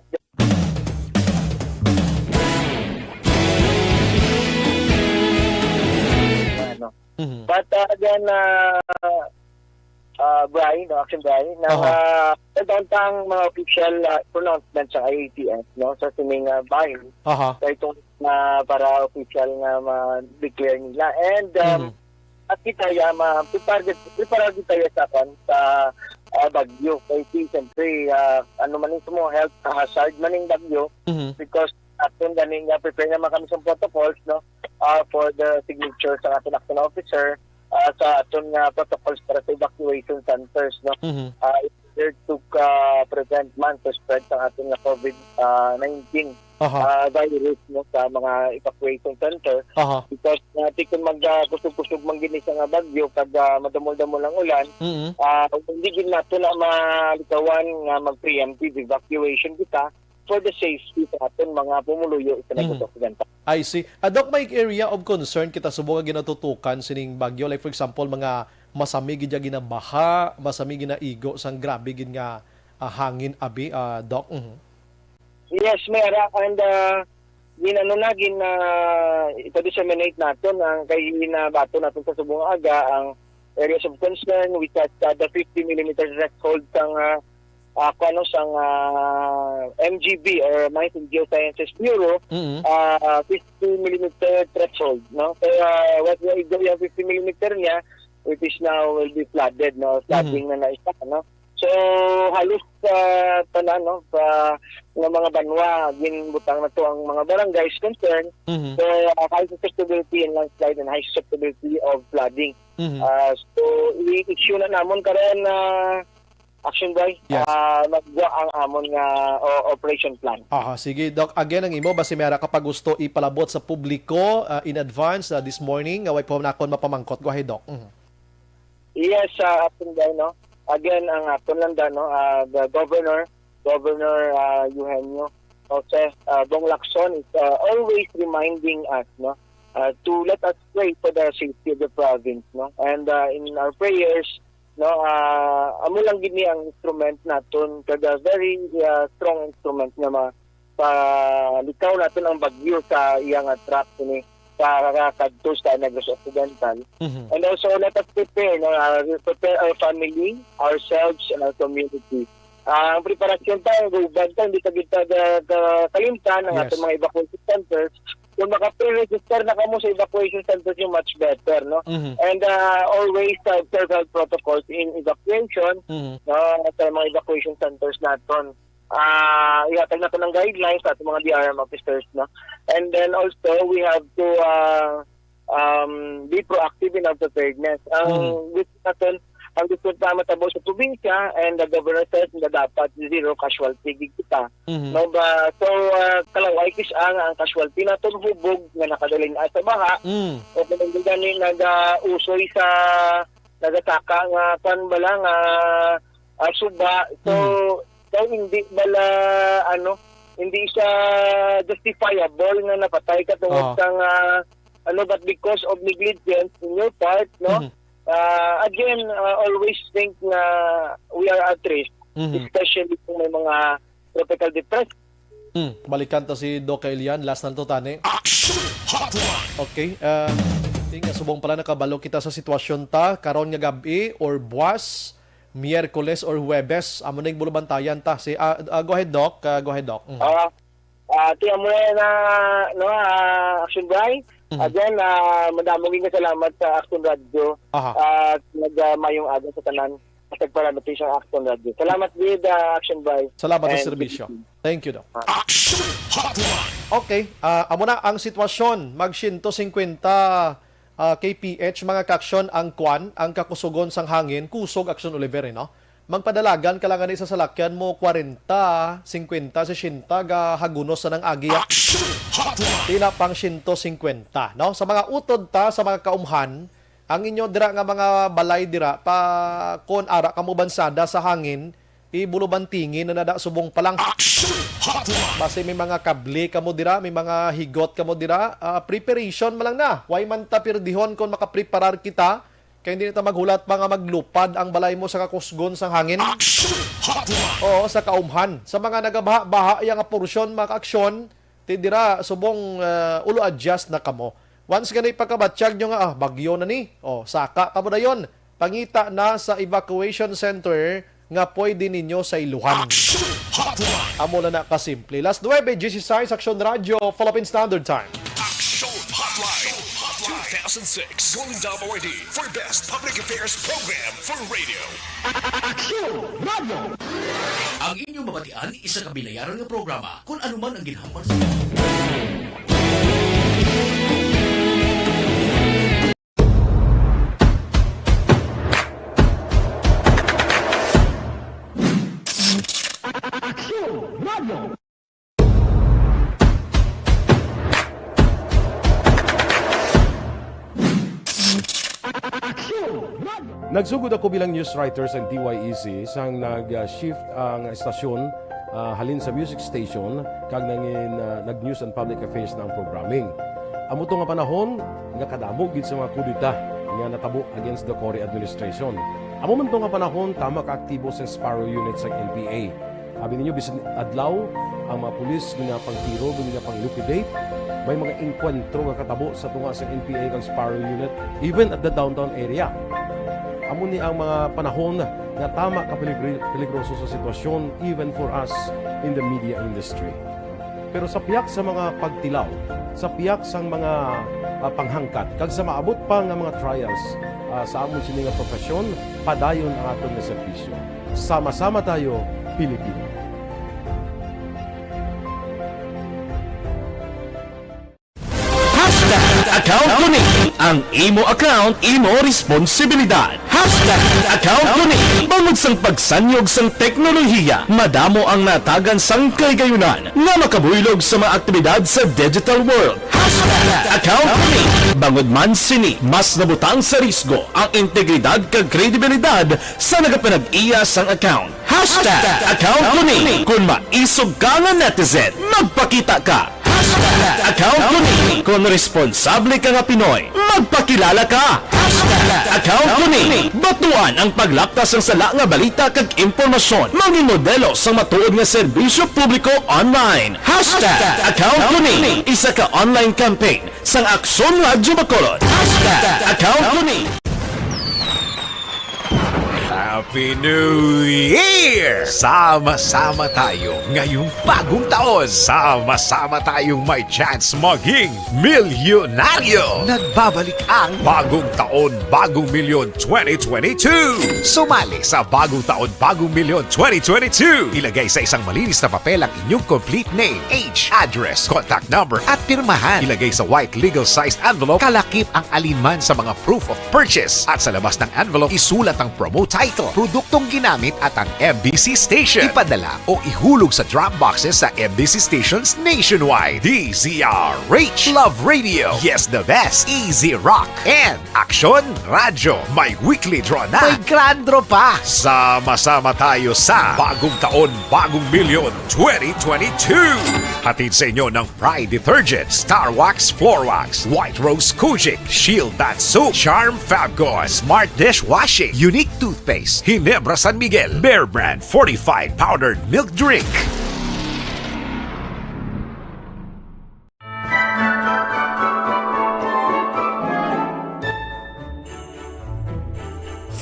ano. Mhm. But, ah, again, ah, ah, Brian, no, Action Brian, na, Aha. ah, nagkaroon pa ang mga official, ah, pronouncement sa I A T F, no, sa sining, ah, bahin. Aha. Sa itong, ah, para official nga ma-declare nila. And, um, Mhm. at kita ya ma-, prepared, prepared kita ya sa kan, sa, ah, bagyo. Kay si, siyempre, ah, ano man yung mo health hazard man yung bagyo, Mhm. because aton gani nga prepare naman kami sa protocols, no? Ah, for the signature sa aton action officer, ah, sa aton nga protocols para sa evacuation centers, no? Mhm. Ah, there to, ah, prevent man to spread sa aton nga COVID, ah, nineteen, Aha. ah, virus, no, sa mga evacuation center. Aha. Because, ah, di kung mag, ah, kusog-kusog man gini sa nga bagyo, kag, ah, madamol-damol ang ulan, Mm. ah, hindi gid nato na malikawan nga mag-preemptive evacuation kita for the safety sa aton mga pumuluyo sa Mhm. Negros Occidental. I see. Ah, Doc, may area of concern kita subong nga ginatutukan sining bagyo. Like, for example, mga masami gid ya ginabaha, masami ginaigo sang grabe gid nga, ah, hangin abi, ah, Doc? Mhm. Yes, may ara, and, ah, ginano na, gin, ah, ipa-disseminate naton ang kay ginabato naton sa subong aga ang areas of concern, which has, ah, the fifty millimeter threshold sang, ah, ah, kuno sang, ah, M G B or Mines and Geosciences Bureau, Mm. ah, fifty millimeter threshold, no? Kaya, what we do yung fifty millimeter niya, it is now will be flooded, no? Flooding Mm. na na siya, no? So, halos sa tanan, no, sa, nga mga banwa, ginbutang na to ang mga barangays concerned Mhm. for, uh, high susceptibility in landslide and high susceptibility of flooding. Mhm. Uh, so, i-issue na namon karon na action boy, Yes. uh, magwa ang amon nga, o, operation plan. Aha, sige, Doc. Again, ang imo, basi may ara ka pa gusto ipalabot sa publiko, uh, in advance, uh, this morning, nga way pa nakon mapamangkot. Go ahead, Doc. Mhm. Yes, uh, action boy, no? Again, ang aton lang da, no? Uh, the governor, Governor, uh, Eugenio Jose, uh, Bong Lacson is, uh, always reminding us, no? Uh, to let us pray for the safety of the province, no? And, uh, in our prayers, no, uh, amo lang gid ni ang instrument naton, kag, uh, very, uh, strong instrument nga ma-, palikaw naton ang bagyo sa iya nga track ini sa kadto sa Negros Occidental. Mhm. And also, let us prepare, no, uh, prepare our family, ourselves, and our community. Ah, ang preparasyon ta, ang gubad ta, hindi ta gid ta ga-, ga-, kalimtan ang Yes. atong mga evacuation centers. Kung maka-pre-register na kamo sa evacuation centers, yung much better, no? Mhm. And, ah, always observe health protocols in evacuation, Mhm. no, sa mga evacuation centers naton. Ah, ihatag naton ang guidelines sa atong mga D R M officers, no? And then also, we have to, ah, um, be proactive in our preparedness. Ang Mhm. gusto naton, ang gusto na matabo sa probinsya, and the governor says na dapat zero casualty gid kita. Mhm. No ba? So, ah, kalaway kis ang, ang casualty naton hubog nga nakadalin sa baha, Mm. o kung hindi gani nag-usoy sa, nagataka nga, kwan bala, nga, ah, suba. So, Mm. so hindi bala, ano, hindi siya justifiable nga napatay ka tungod Oo. sa nga, ano, but because of negligence in your part, no? Mhm. Ah, again, ah, always think nga we are at risk, Mhm. especially kung may mga tropical depression. Hmm, balikan ta si Doc Elian. Last na to, tani. Action Hotline! Okay, ah, I think, ah, subong pala nakabalo kita sa sitwasyon ta karon nga gab-i or buwas, Miyerkules or Huwebes, amo ning bulubantayan ta. Si, ah, ah, go ahead, Doc. Ah, go ahead, Doc. Mhm. Ah, ah, ti amo na, no, ah, Action Bry. Mhm. Again, ah, madamo gid nga salamat sa Action Radio. Aha. At nag, ah, mayong aga sa tanan. Sa pagpalabot sa Action Radio. Salamat gid, ah, Action Bry. Salamat sa And serbisyo. Thank you, Doc. Action Hotline. Okay, ah, amo na ang sitwasyon. Mag siyento singkwenta, ah, K P H, mga ka-aksyon, ang kwan, ang kakusugon sang hangin, kusog, Action Oliver, eh, no? Magpadalagan ka lang ani sa salakyan mo, kwarenta, singkwenta, sesenta, ga hagunos sa nang agi, ah. Action Hotline. Pila pang siyento singkwenta, no? Sa mga utod ta, sa mga kaumhan, ang inyo dira nga mga balay dira, pa, kon ara kamo bansada sa hangin, ibulubantingin na nada subong pa lang. Action Hotline. Basi may mga kable kamo dira, may mga higot kamo dira, ah, preparation man lang na. Way man ta pirdihon kon makapreparar kita, kay hindi na ta maghulat pa nga maglupad ang balay mo sa kakusgon sang hangin. Action Hotline. Oo, sa kaumhan. Sa mga nagabaha-baha iya nga porsyon, mga kaaksyon, ti dira subong, ah, ulo adjust na kamo. Once gani pagkabatyag nyo nga, ah, bagyo na ni, oh, saka kamo dayon, pangita na sa evacuation center nga pwede ninyo sa iluhan. Action Hotline. Amo na na kasimple. Las nuebe dieciséis, Action Radio, Philippine Standard Time. Action Hotline. Thousand six Golden Dome Awardee for Best Public Affairs Program for Radio. Aksyon Radio! Ang inyong mabatian, isa ka binayaran nga programa, kung ano man ang ginhambal sa Aksyon Radio! Aksyon! Nagsugod ako bilang news writer sa D Y E C sang nag-shift ang estasyon, ah, halin sa music station kag nangin, ah, nag-news and public affairs na ang programming. Amo to nga panahon nga kadamo gid sa mga kudeta nga natabo against the Cory administration. Amo man to nga panahon tama ka aktibo sa Sparrow Unit sa N P A. Abi ninyo, bisan adlaw, ang mga pulis ginapangtiro, ginapang-liquidate. May mga engkwentro nga katabo sa tunga sa N P A kag Sparrow Unit, even at the downtown area. Amo ni ang mga panahon nga tama ka peligri-, peligroso sa sitwasyon, even for us in the media industry. Pero sa pihak sa mga pagtilaw, sa pihak sang mga, ah, panghangkat, kag sa maabot pa nga mga trials, ah, sa amon sini nga profesyon, padayon ang aton nga serbisyo. Sama-sama tayo, Pilipino. Hashtag account ko ni. Ang imo account, imo responsibilidad. Hashtag account ko ni. Bangod sang pagsanyog sang teknolohiya, madamo ang natagan sang kahigayunan nga makabuylog sa mga aktibidad sa digital world. Hashtag account ko ni. Bangod man sini, mas nabutang sa risgo ang integridad kag kredibilidad sa nagapanag-iya sang account. Hashtag account ko ni. Kung maisog ka nga netizen, magpakita ka. Hashtag account ko ni. Kung responsable ka nga Pinoy, magpakilala ka. Hashtag account ko ni. Batuan ang paglaptas sang sala nga balita kag impormasyon. Maging modelo sang matuod nga serbisyo publiko online. Hashtag account ko ni. Isa ka online campaign sang Aksyon Radyo Bacolod. Hashtag account ko ni. Happy New Year! Sama-sama tayo ngayong bagong taon. Sama-sama tayong may chance maging milyonaryo. Nagbabalik ang Bagong Taon, Bagong Milyon twenty twenty-two. Sumali sa Bagong Taon, Bagong Milyon twenty twenty-two. Ilagay sa isang malinis na papel ang inyong complete name, age, address, contact number, at pirmahan. Ilagay sa white legal-sized envelope, kalakip ang alinman sa mga proof of purchase. At sa labas ng envelope, isulat ang promo title, produktong ginamit, at ang M B C station. Ipadala o ihulog sa drop boxes sa M B C stations nationwide. D Z R H, Love Radio, Yes the Best, Easy Rock, and Aksyon Radyo, may weekly draw na. May grand draw pa. Sama-sama tayo sa Bagong Taon, Bagong Milyon twenty twenty-two. Hatid sa inyo ng Pride Detergent, Star Wax Floor Wax, White Rose Kojic, Shield Bath Soap, Charm Fabcon, Smart Dishwashing, Unique Toothpaste, Ginebra San Miguel, Bear Brand Fortified Powdered Milk Drink.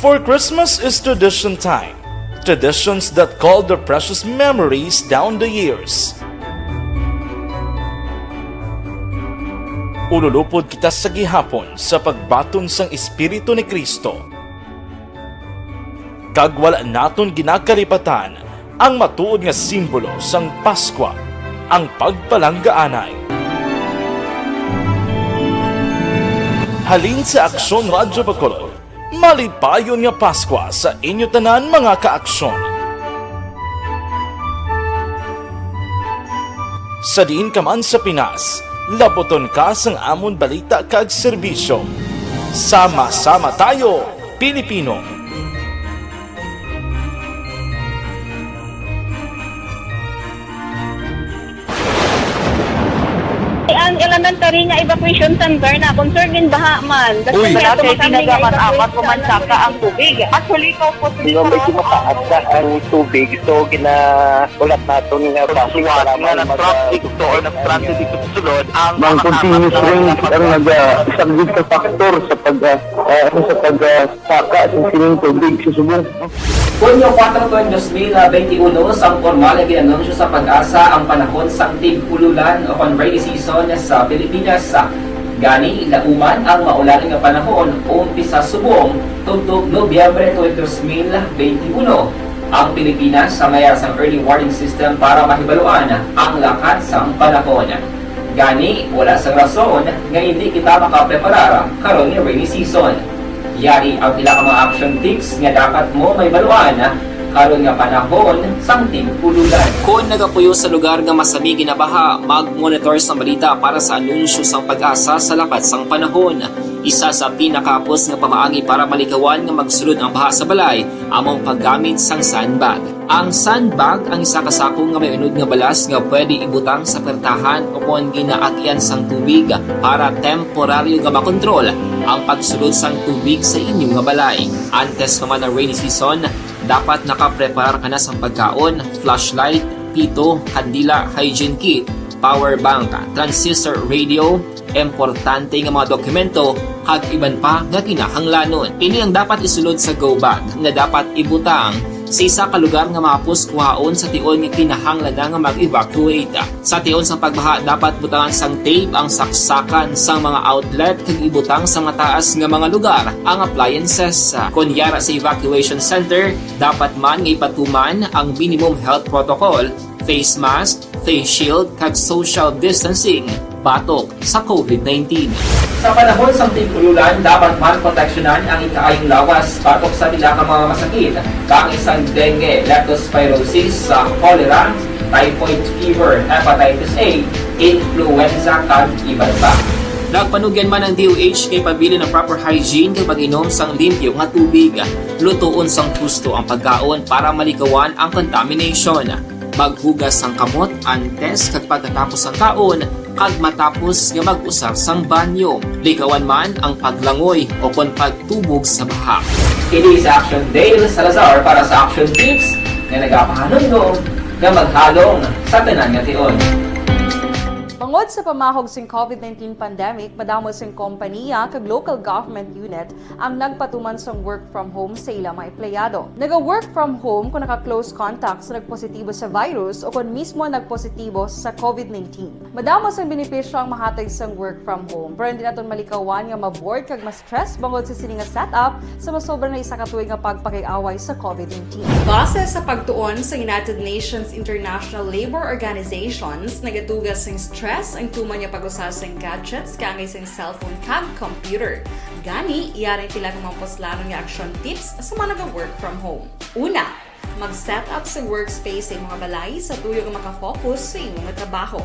For Christmas is tradition time. Traditions that call their precious memories down the years. Ululupod kita sa gihapon sa pagbaton sang Espiritu ni Cristo. Kag wala naton ginakalipatan ang matuod nga simbolo sang Paskwa, ang pagpalanggaanay. Halin sa Aksyon Radyo Bacolod, malipayon nga Paskwa sa inyo tanan, mga ka-Aksyon. Sa diin ka man sa Pinas, laputon ka sang amon balita kag serbisyo. Sama-sama tayo, Pilipino! Ang elementary nga evacuation center na concern din baha man. Uy. Wala kay ginagamat-amat ko man saka ang tubig. Actually, ko po Medyo mataas na ang tubig, so gina-, ulat naton nga basi para mag-, traffic to or nag-transit dito sa sulod ang mga continuous rain ang nag-, ah, isang big factor sa pag, ah, ah, ano, sa pag, ah, saka sa sining tubig sa subong. Hunyo kuwatro, dos mil benti uno, sang pormal nga gin-anunsyo sa PAGASA ang panahon sang tig-ululan o kon rainy season sa Pilipinas. Gani, lauman ang maulan nga panahon umpisa subong tubtob Nobyembre twenty twenty-one. Ang Pilipinas may ara sang early warning system para mahibaluan ang lakat sang panahon. Gani, wala sang rason nga hindi kita makapreparar karon nga rainy season. Yari ang pila ka mga action tips nga dapat mo mahibaluan karon nga panahon sang tig-ululan. Kon nagapuyo sa lugar nga masami ginabaha, mag-monitor sang balita para sa anunsyo sang PAGASA sa lakat sang panahon. Isa sa pinakahapos nga pamaagi para malikawan nga magsulod ang baha sa balay amo ang paggamit sang sandbag. Ang sandbag ang isa ka sako nga may unod nga balas nga pwede ibutang sa pertahan o kon ginaagyan sang tubig para temporaryo nga makontrol ang pagsulod sang tubig sa inyo nga balay. Antes pa man ang rainy season, dapat nakapreparar ka na sang pagkaon, flashlight, pito, kandila, hygiene kit, power bank, transistor radio, importante nga mga dokumento, kag iban pa nga kinahanglanon. Ini ang dapat isulod sa go bag nga dapat ibutang sa isa ka lugar nga mahapos kuhaon sa tion nga kinahanglan na nga mag-evacuate. Sa tion sang pagbaha, dapat butangan sang tape ang saksakan sang mga outlet kag ibutang sa mataas nga mga lugar ang appliances. Kon yara sa evacuation center, dapat man nga ipatuman ang minimum health protocol, face mask, face shield, kag social distancing batok sa COVID nineteen. Sa panahon sang tig-ululan, dapat man proteksyonan ang ikaayong lawas batok sa pila ka mga masakit, kaangay sang dengue, leptospirosis, sa cholera, typhoid fever, hepatitis A, influenza, kag iban pa. Nagpanugyan man ang D O H nga ipabilin ang proper hygiene kag pag-inom sang limpyo nga tubig. Lutoon sang husto ang pagkaon para malikawan ang contamination. Maghugas sang kamot antes kag pagkatapos sang kaon, kag matapos nga mag-usar sang banyo. Likawan man ang paglangoy o kon pagtubog sa baha. Ini si Action Dale Salazar para sa Action Tips nga nagapahanumdom nga maghalong sa tanan nga tion. Bangod sa pamahog sing COVID nineteen pandemic, madamo sing kompaniya kag local government unit ang nagpatuman sang work from home sa ila mga empleyado. Naga-work from home kung naka-close contact sa nagpositibo sa virus o kon mismo nagpositibo sa COVID nineteen. Madamo sang benepisyo ang mahatag sang work from home, pero hindi naton malikawan nga ma-bored kag ma-stress bangod sa sini nga setup sa masobra na isa ka tuig nga pagpakig-away sa COVID nineteen. Base sa pagtuon sa United Nations International Labor Organizations, nagatuga sing stress ang tuman nga pag-usa sing gadgets kaangay sing cellphone kag computer. Gani, yari ang pila ka mga puslanon nga action tips sa mga naga-work from home. Una, mag-set up sa workspace sa imo nga balay sa tuyo nga maka-focus sa imo nga trabaho.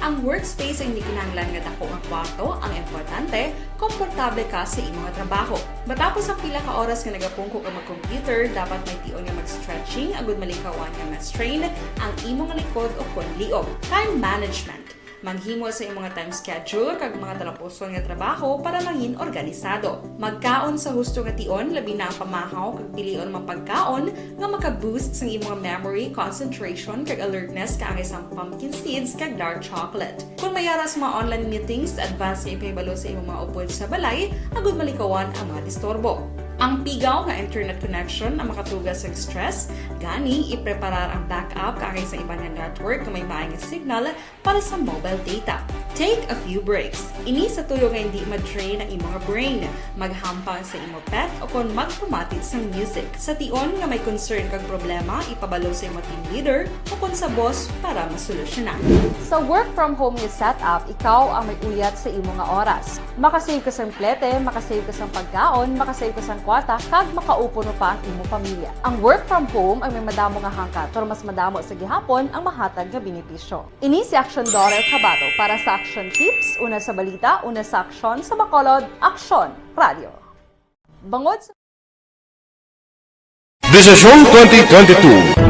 Ang workspace ay hindi kinahanglan nga dako nga kwarto, ang importante, komportable ka sa imo nga trabaho. Matapos ang pila ka oras nga nagapungko ka mag-computer, dapat may tion nga mag-stretching agud malikawan nga ma-strain ang imo nga likod o kon liog. Time management. Maghimo sa imo nga time schedule kag mga talapuson nga trabaho para mangin organisado. Magkaon sa husto nga tion, labi na ang pamahaw, kag pilion ang mga pagkaon nga maka-boost sang imo nga memory, concentration, kag alertness, kaangay sang pumpkin seeds kag dark chocolate. Kon may ara sa mga online meetings, advance nga ipahibalo sa imo mga upod sa balay agud malikawan ang mga disturbo. Ang pigaw nga internet connection ang makatuga sa stress, gani ipreparar ang backup kaangay sa iban nga network nga may maay nga signal para sa mobile data. Take a few breaks. Ini sa tuyo nga hindi ma-drain ang imo nga brain. Maghampang sa imo pet o kon magpamati sang music. Sa tion nga may concern kag problema, ipabalo sa imo team leader o kon sa boss para masolusyonan. Sa work from home nga setup, ikaw ang may uyat sa imo nga oras. Makasave ka sang plete, makasave ka sang pagkaon, makasave ka sang kwarta, kag makaupo pa ang imo pamilya. Ang work from home ay may madamo nga hangkat, pero mas madamo sa gihapon ang mahatag nga benepisyo. Ini si Action Daughter Kabato para sa Action Tips, una sa balita, una sa aksyon, sa Bacolod, Aksyon Radio. Bangod sa Desisyon twenty twenty-two.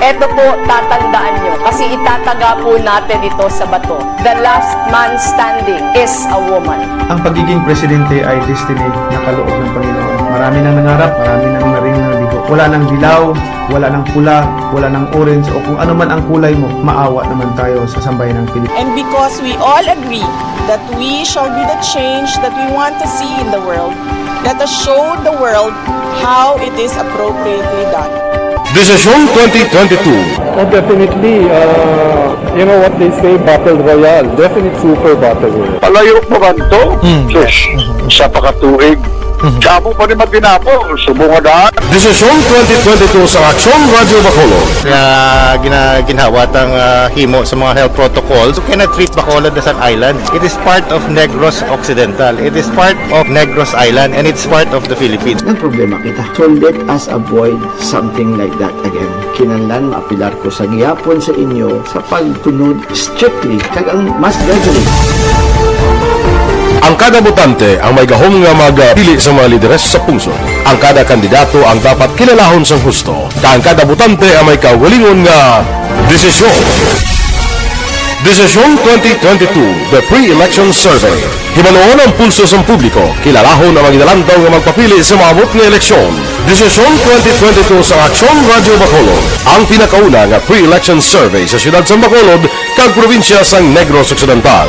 Eto po, tatandaan nyo, kasi itataga po natin ito sa bato. The last man standing is a woman. Ang pagiging presidente ay destiny na kaloob ng Panginoon. Marami nang nangarap, marami nang naring nabigo. Wala nang dilaw, wala nang pula, wala nang orange, o kung ano man ang kulay mo, maawa naman tayo sa sambayanang Pilipino. And because we all agree that we shall be the change that we want to see in the world, let us show the world how it is appropriately done. Desisyon twenty twenty-two. Oh, definitely, uh, You know what they say, battle royale. Definite super battle royale. Palayo pa man to? Mm. Sus, Mhm. sa pakatuig. Mhm. Sa amo pa ni Matinabo, subong nga daan. Desisyon twenty twenty-two sa Aksyon Radyo Bacolod. Nga gina-, ginhawa tang, ah, himo sa mga health protocols, you cannot treat Bacolod as an island. It is part of Negros Occidental. It is part of Negros Island, and it's part of the Philippines. Nagproblema kita. So let us avoid something like that again. Kinahanglan maapilar ko sa gihapon sa inyo sa pagsunod strictly kag ang mass gathering. Ang kada botante ang may gahom nga magpili sa mga lideres sa pungsod. Ang kada kandidato ang dapat kilalahon sang husto, kag ang kada botante ang may kaugalingon nga desisyon. Desisyon twenty twenty-two, the pre-election survey. Hibaluon ang pulso sang publiko, kilalahon ang mga ginalantaw nga magpapili sa maabot nga eleksyon. Desisyon twenty twenty-two sa Aksyon Radyo Bacolod, ang pinakauna nga pre-election survey sa siyudad sang Bacolod kag probinsya sang Negros Occidental.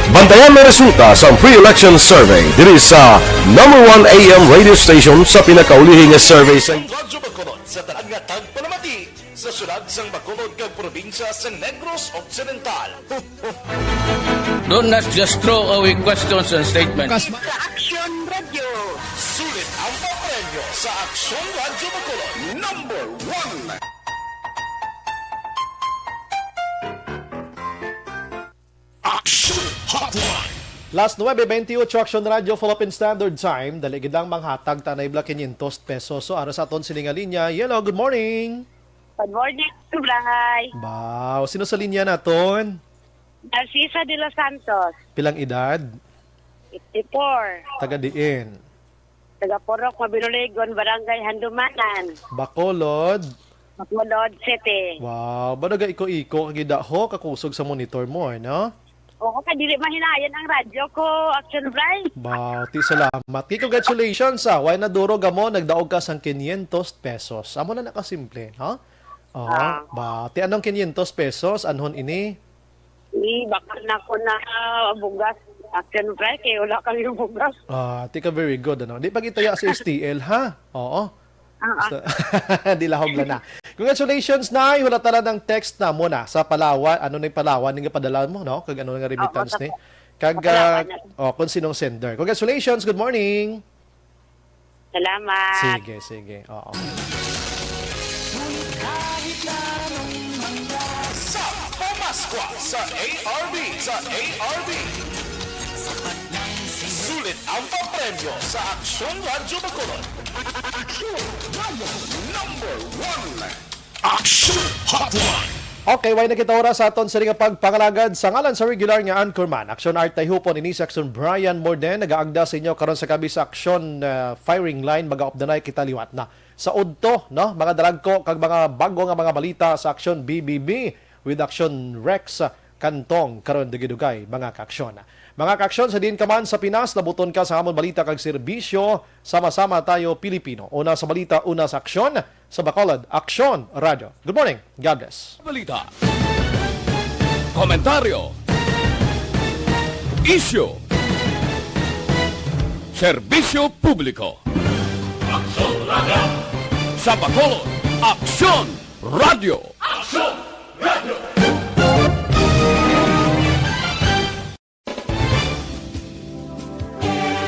Bantayan ang resulta sang pre-election survey diri sa number one A M radio station sa pinakaulihi nga survey sa Radyo Bacolod sa tanan nga tagpalamati sa siyudad sang Bacolod kag probinsya sa Negros Occidental. Don't not just throw away questions and statements. Sa Aksyon Radio. Sulit ang papremyo sa Aksyon Radyo Bacolod. Number one. Aksyon Hotline. Las nuebe bentiocho, Aksyon Radyo, Philippine Standard Time. Dali gid lang manghatag ta anay bala quinientos pesos. So, ara sa aton sini nga linya. Hello, good morning. Good morning, Bray. Baw, sino sa linya naton? Narcisa de los Santos. Pilang edad? Fifty-four. Taga diin? Taga Purok Mabinuligon, Barangay Handumanan. Bacolod. Bacolod City. Wow, ba nagaiko-iko kag gida ho, kakusog sa monitor mo, eh, no? Oo, kay dili mahinayan ang radyo ko, Action Bray. Ba, ti salamat. Kay congratulations, ah. Way na duro gamo, nagdaog ka sang quinientos pesos. Amo na nakasimple, no? Oh, Ah. ba, ti anong quinientos pesos? Anhon ini? Ni, baka na ko na bugas. Action Bray, kay wala kami bugas. Ah, ti ka very good, ano? Di pag itaya sa S T L, ha? Oo. Ah, ah. Basta, di lahog lang na. Congratulations, Nay. Wala tala ng text na mo na sa Palawan. Ano na yung Palawan nga padala mo, no? Kag ano nga remittance Oo, sa ni? Kag, sa Palawan ah, na. Oh, kung sinong sender. Congratulations. Good morning. Salamat. Sige, sige. Oo. Sa Pamaskwa sa A R B, sa A R B. Sulit ang papremyo sa Aksyon Radyo Bacolod. Aksyon Radyo Number one. Aksyon Hotline. Okay, way na kita oras sa aton sini nga pagpangalagad. Sa ngalan sa regular nga anchorman, Aksyon Art Tayhupon, ini si Aksyon Brian Morden, nagaagda sa inyo karon sa gabi sa Aksyon, uh, Firing Line. Mag-updanay kita liwat na sa udto, no? Mga dalagko kag mga bago nga mga balita sa Aksyon B B B with Aksyon Rex Cantong karon dugay-dugay, mga kaaksyon. Mga kaaksyon, sa diin ka man sa Pinas, nabuton ka sa amon balita kag serbisyo, sama-sama tayo Pilipino. Una sa balita, una sa aksyon, sa Bacolod Aksyon Radyo. Good morning. God bless. Balita. Komentaryo. Isyu. Serbisyo publiko. Aksyon Radyo. Sa Bacolod, Aksyon Radyo. Aksyon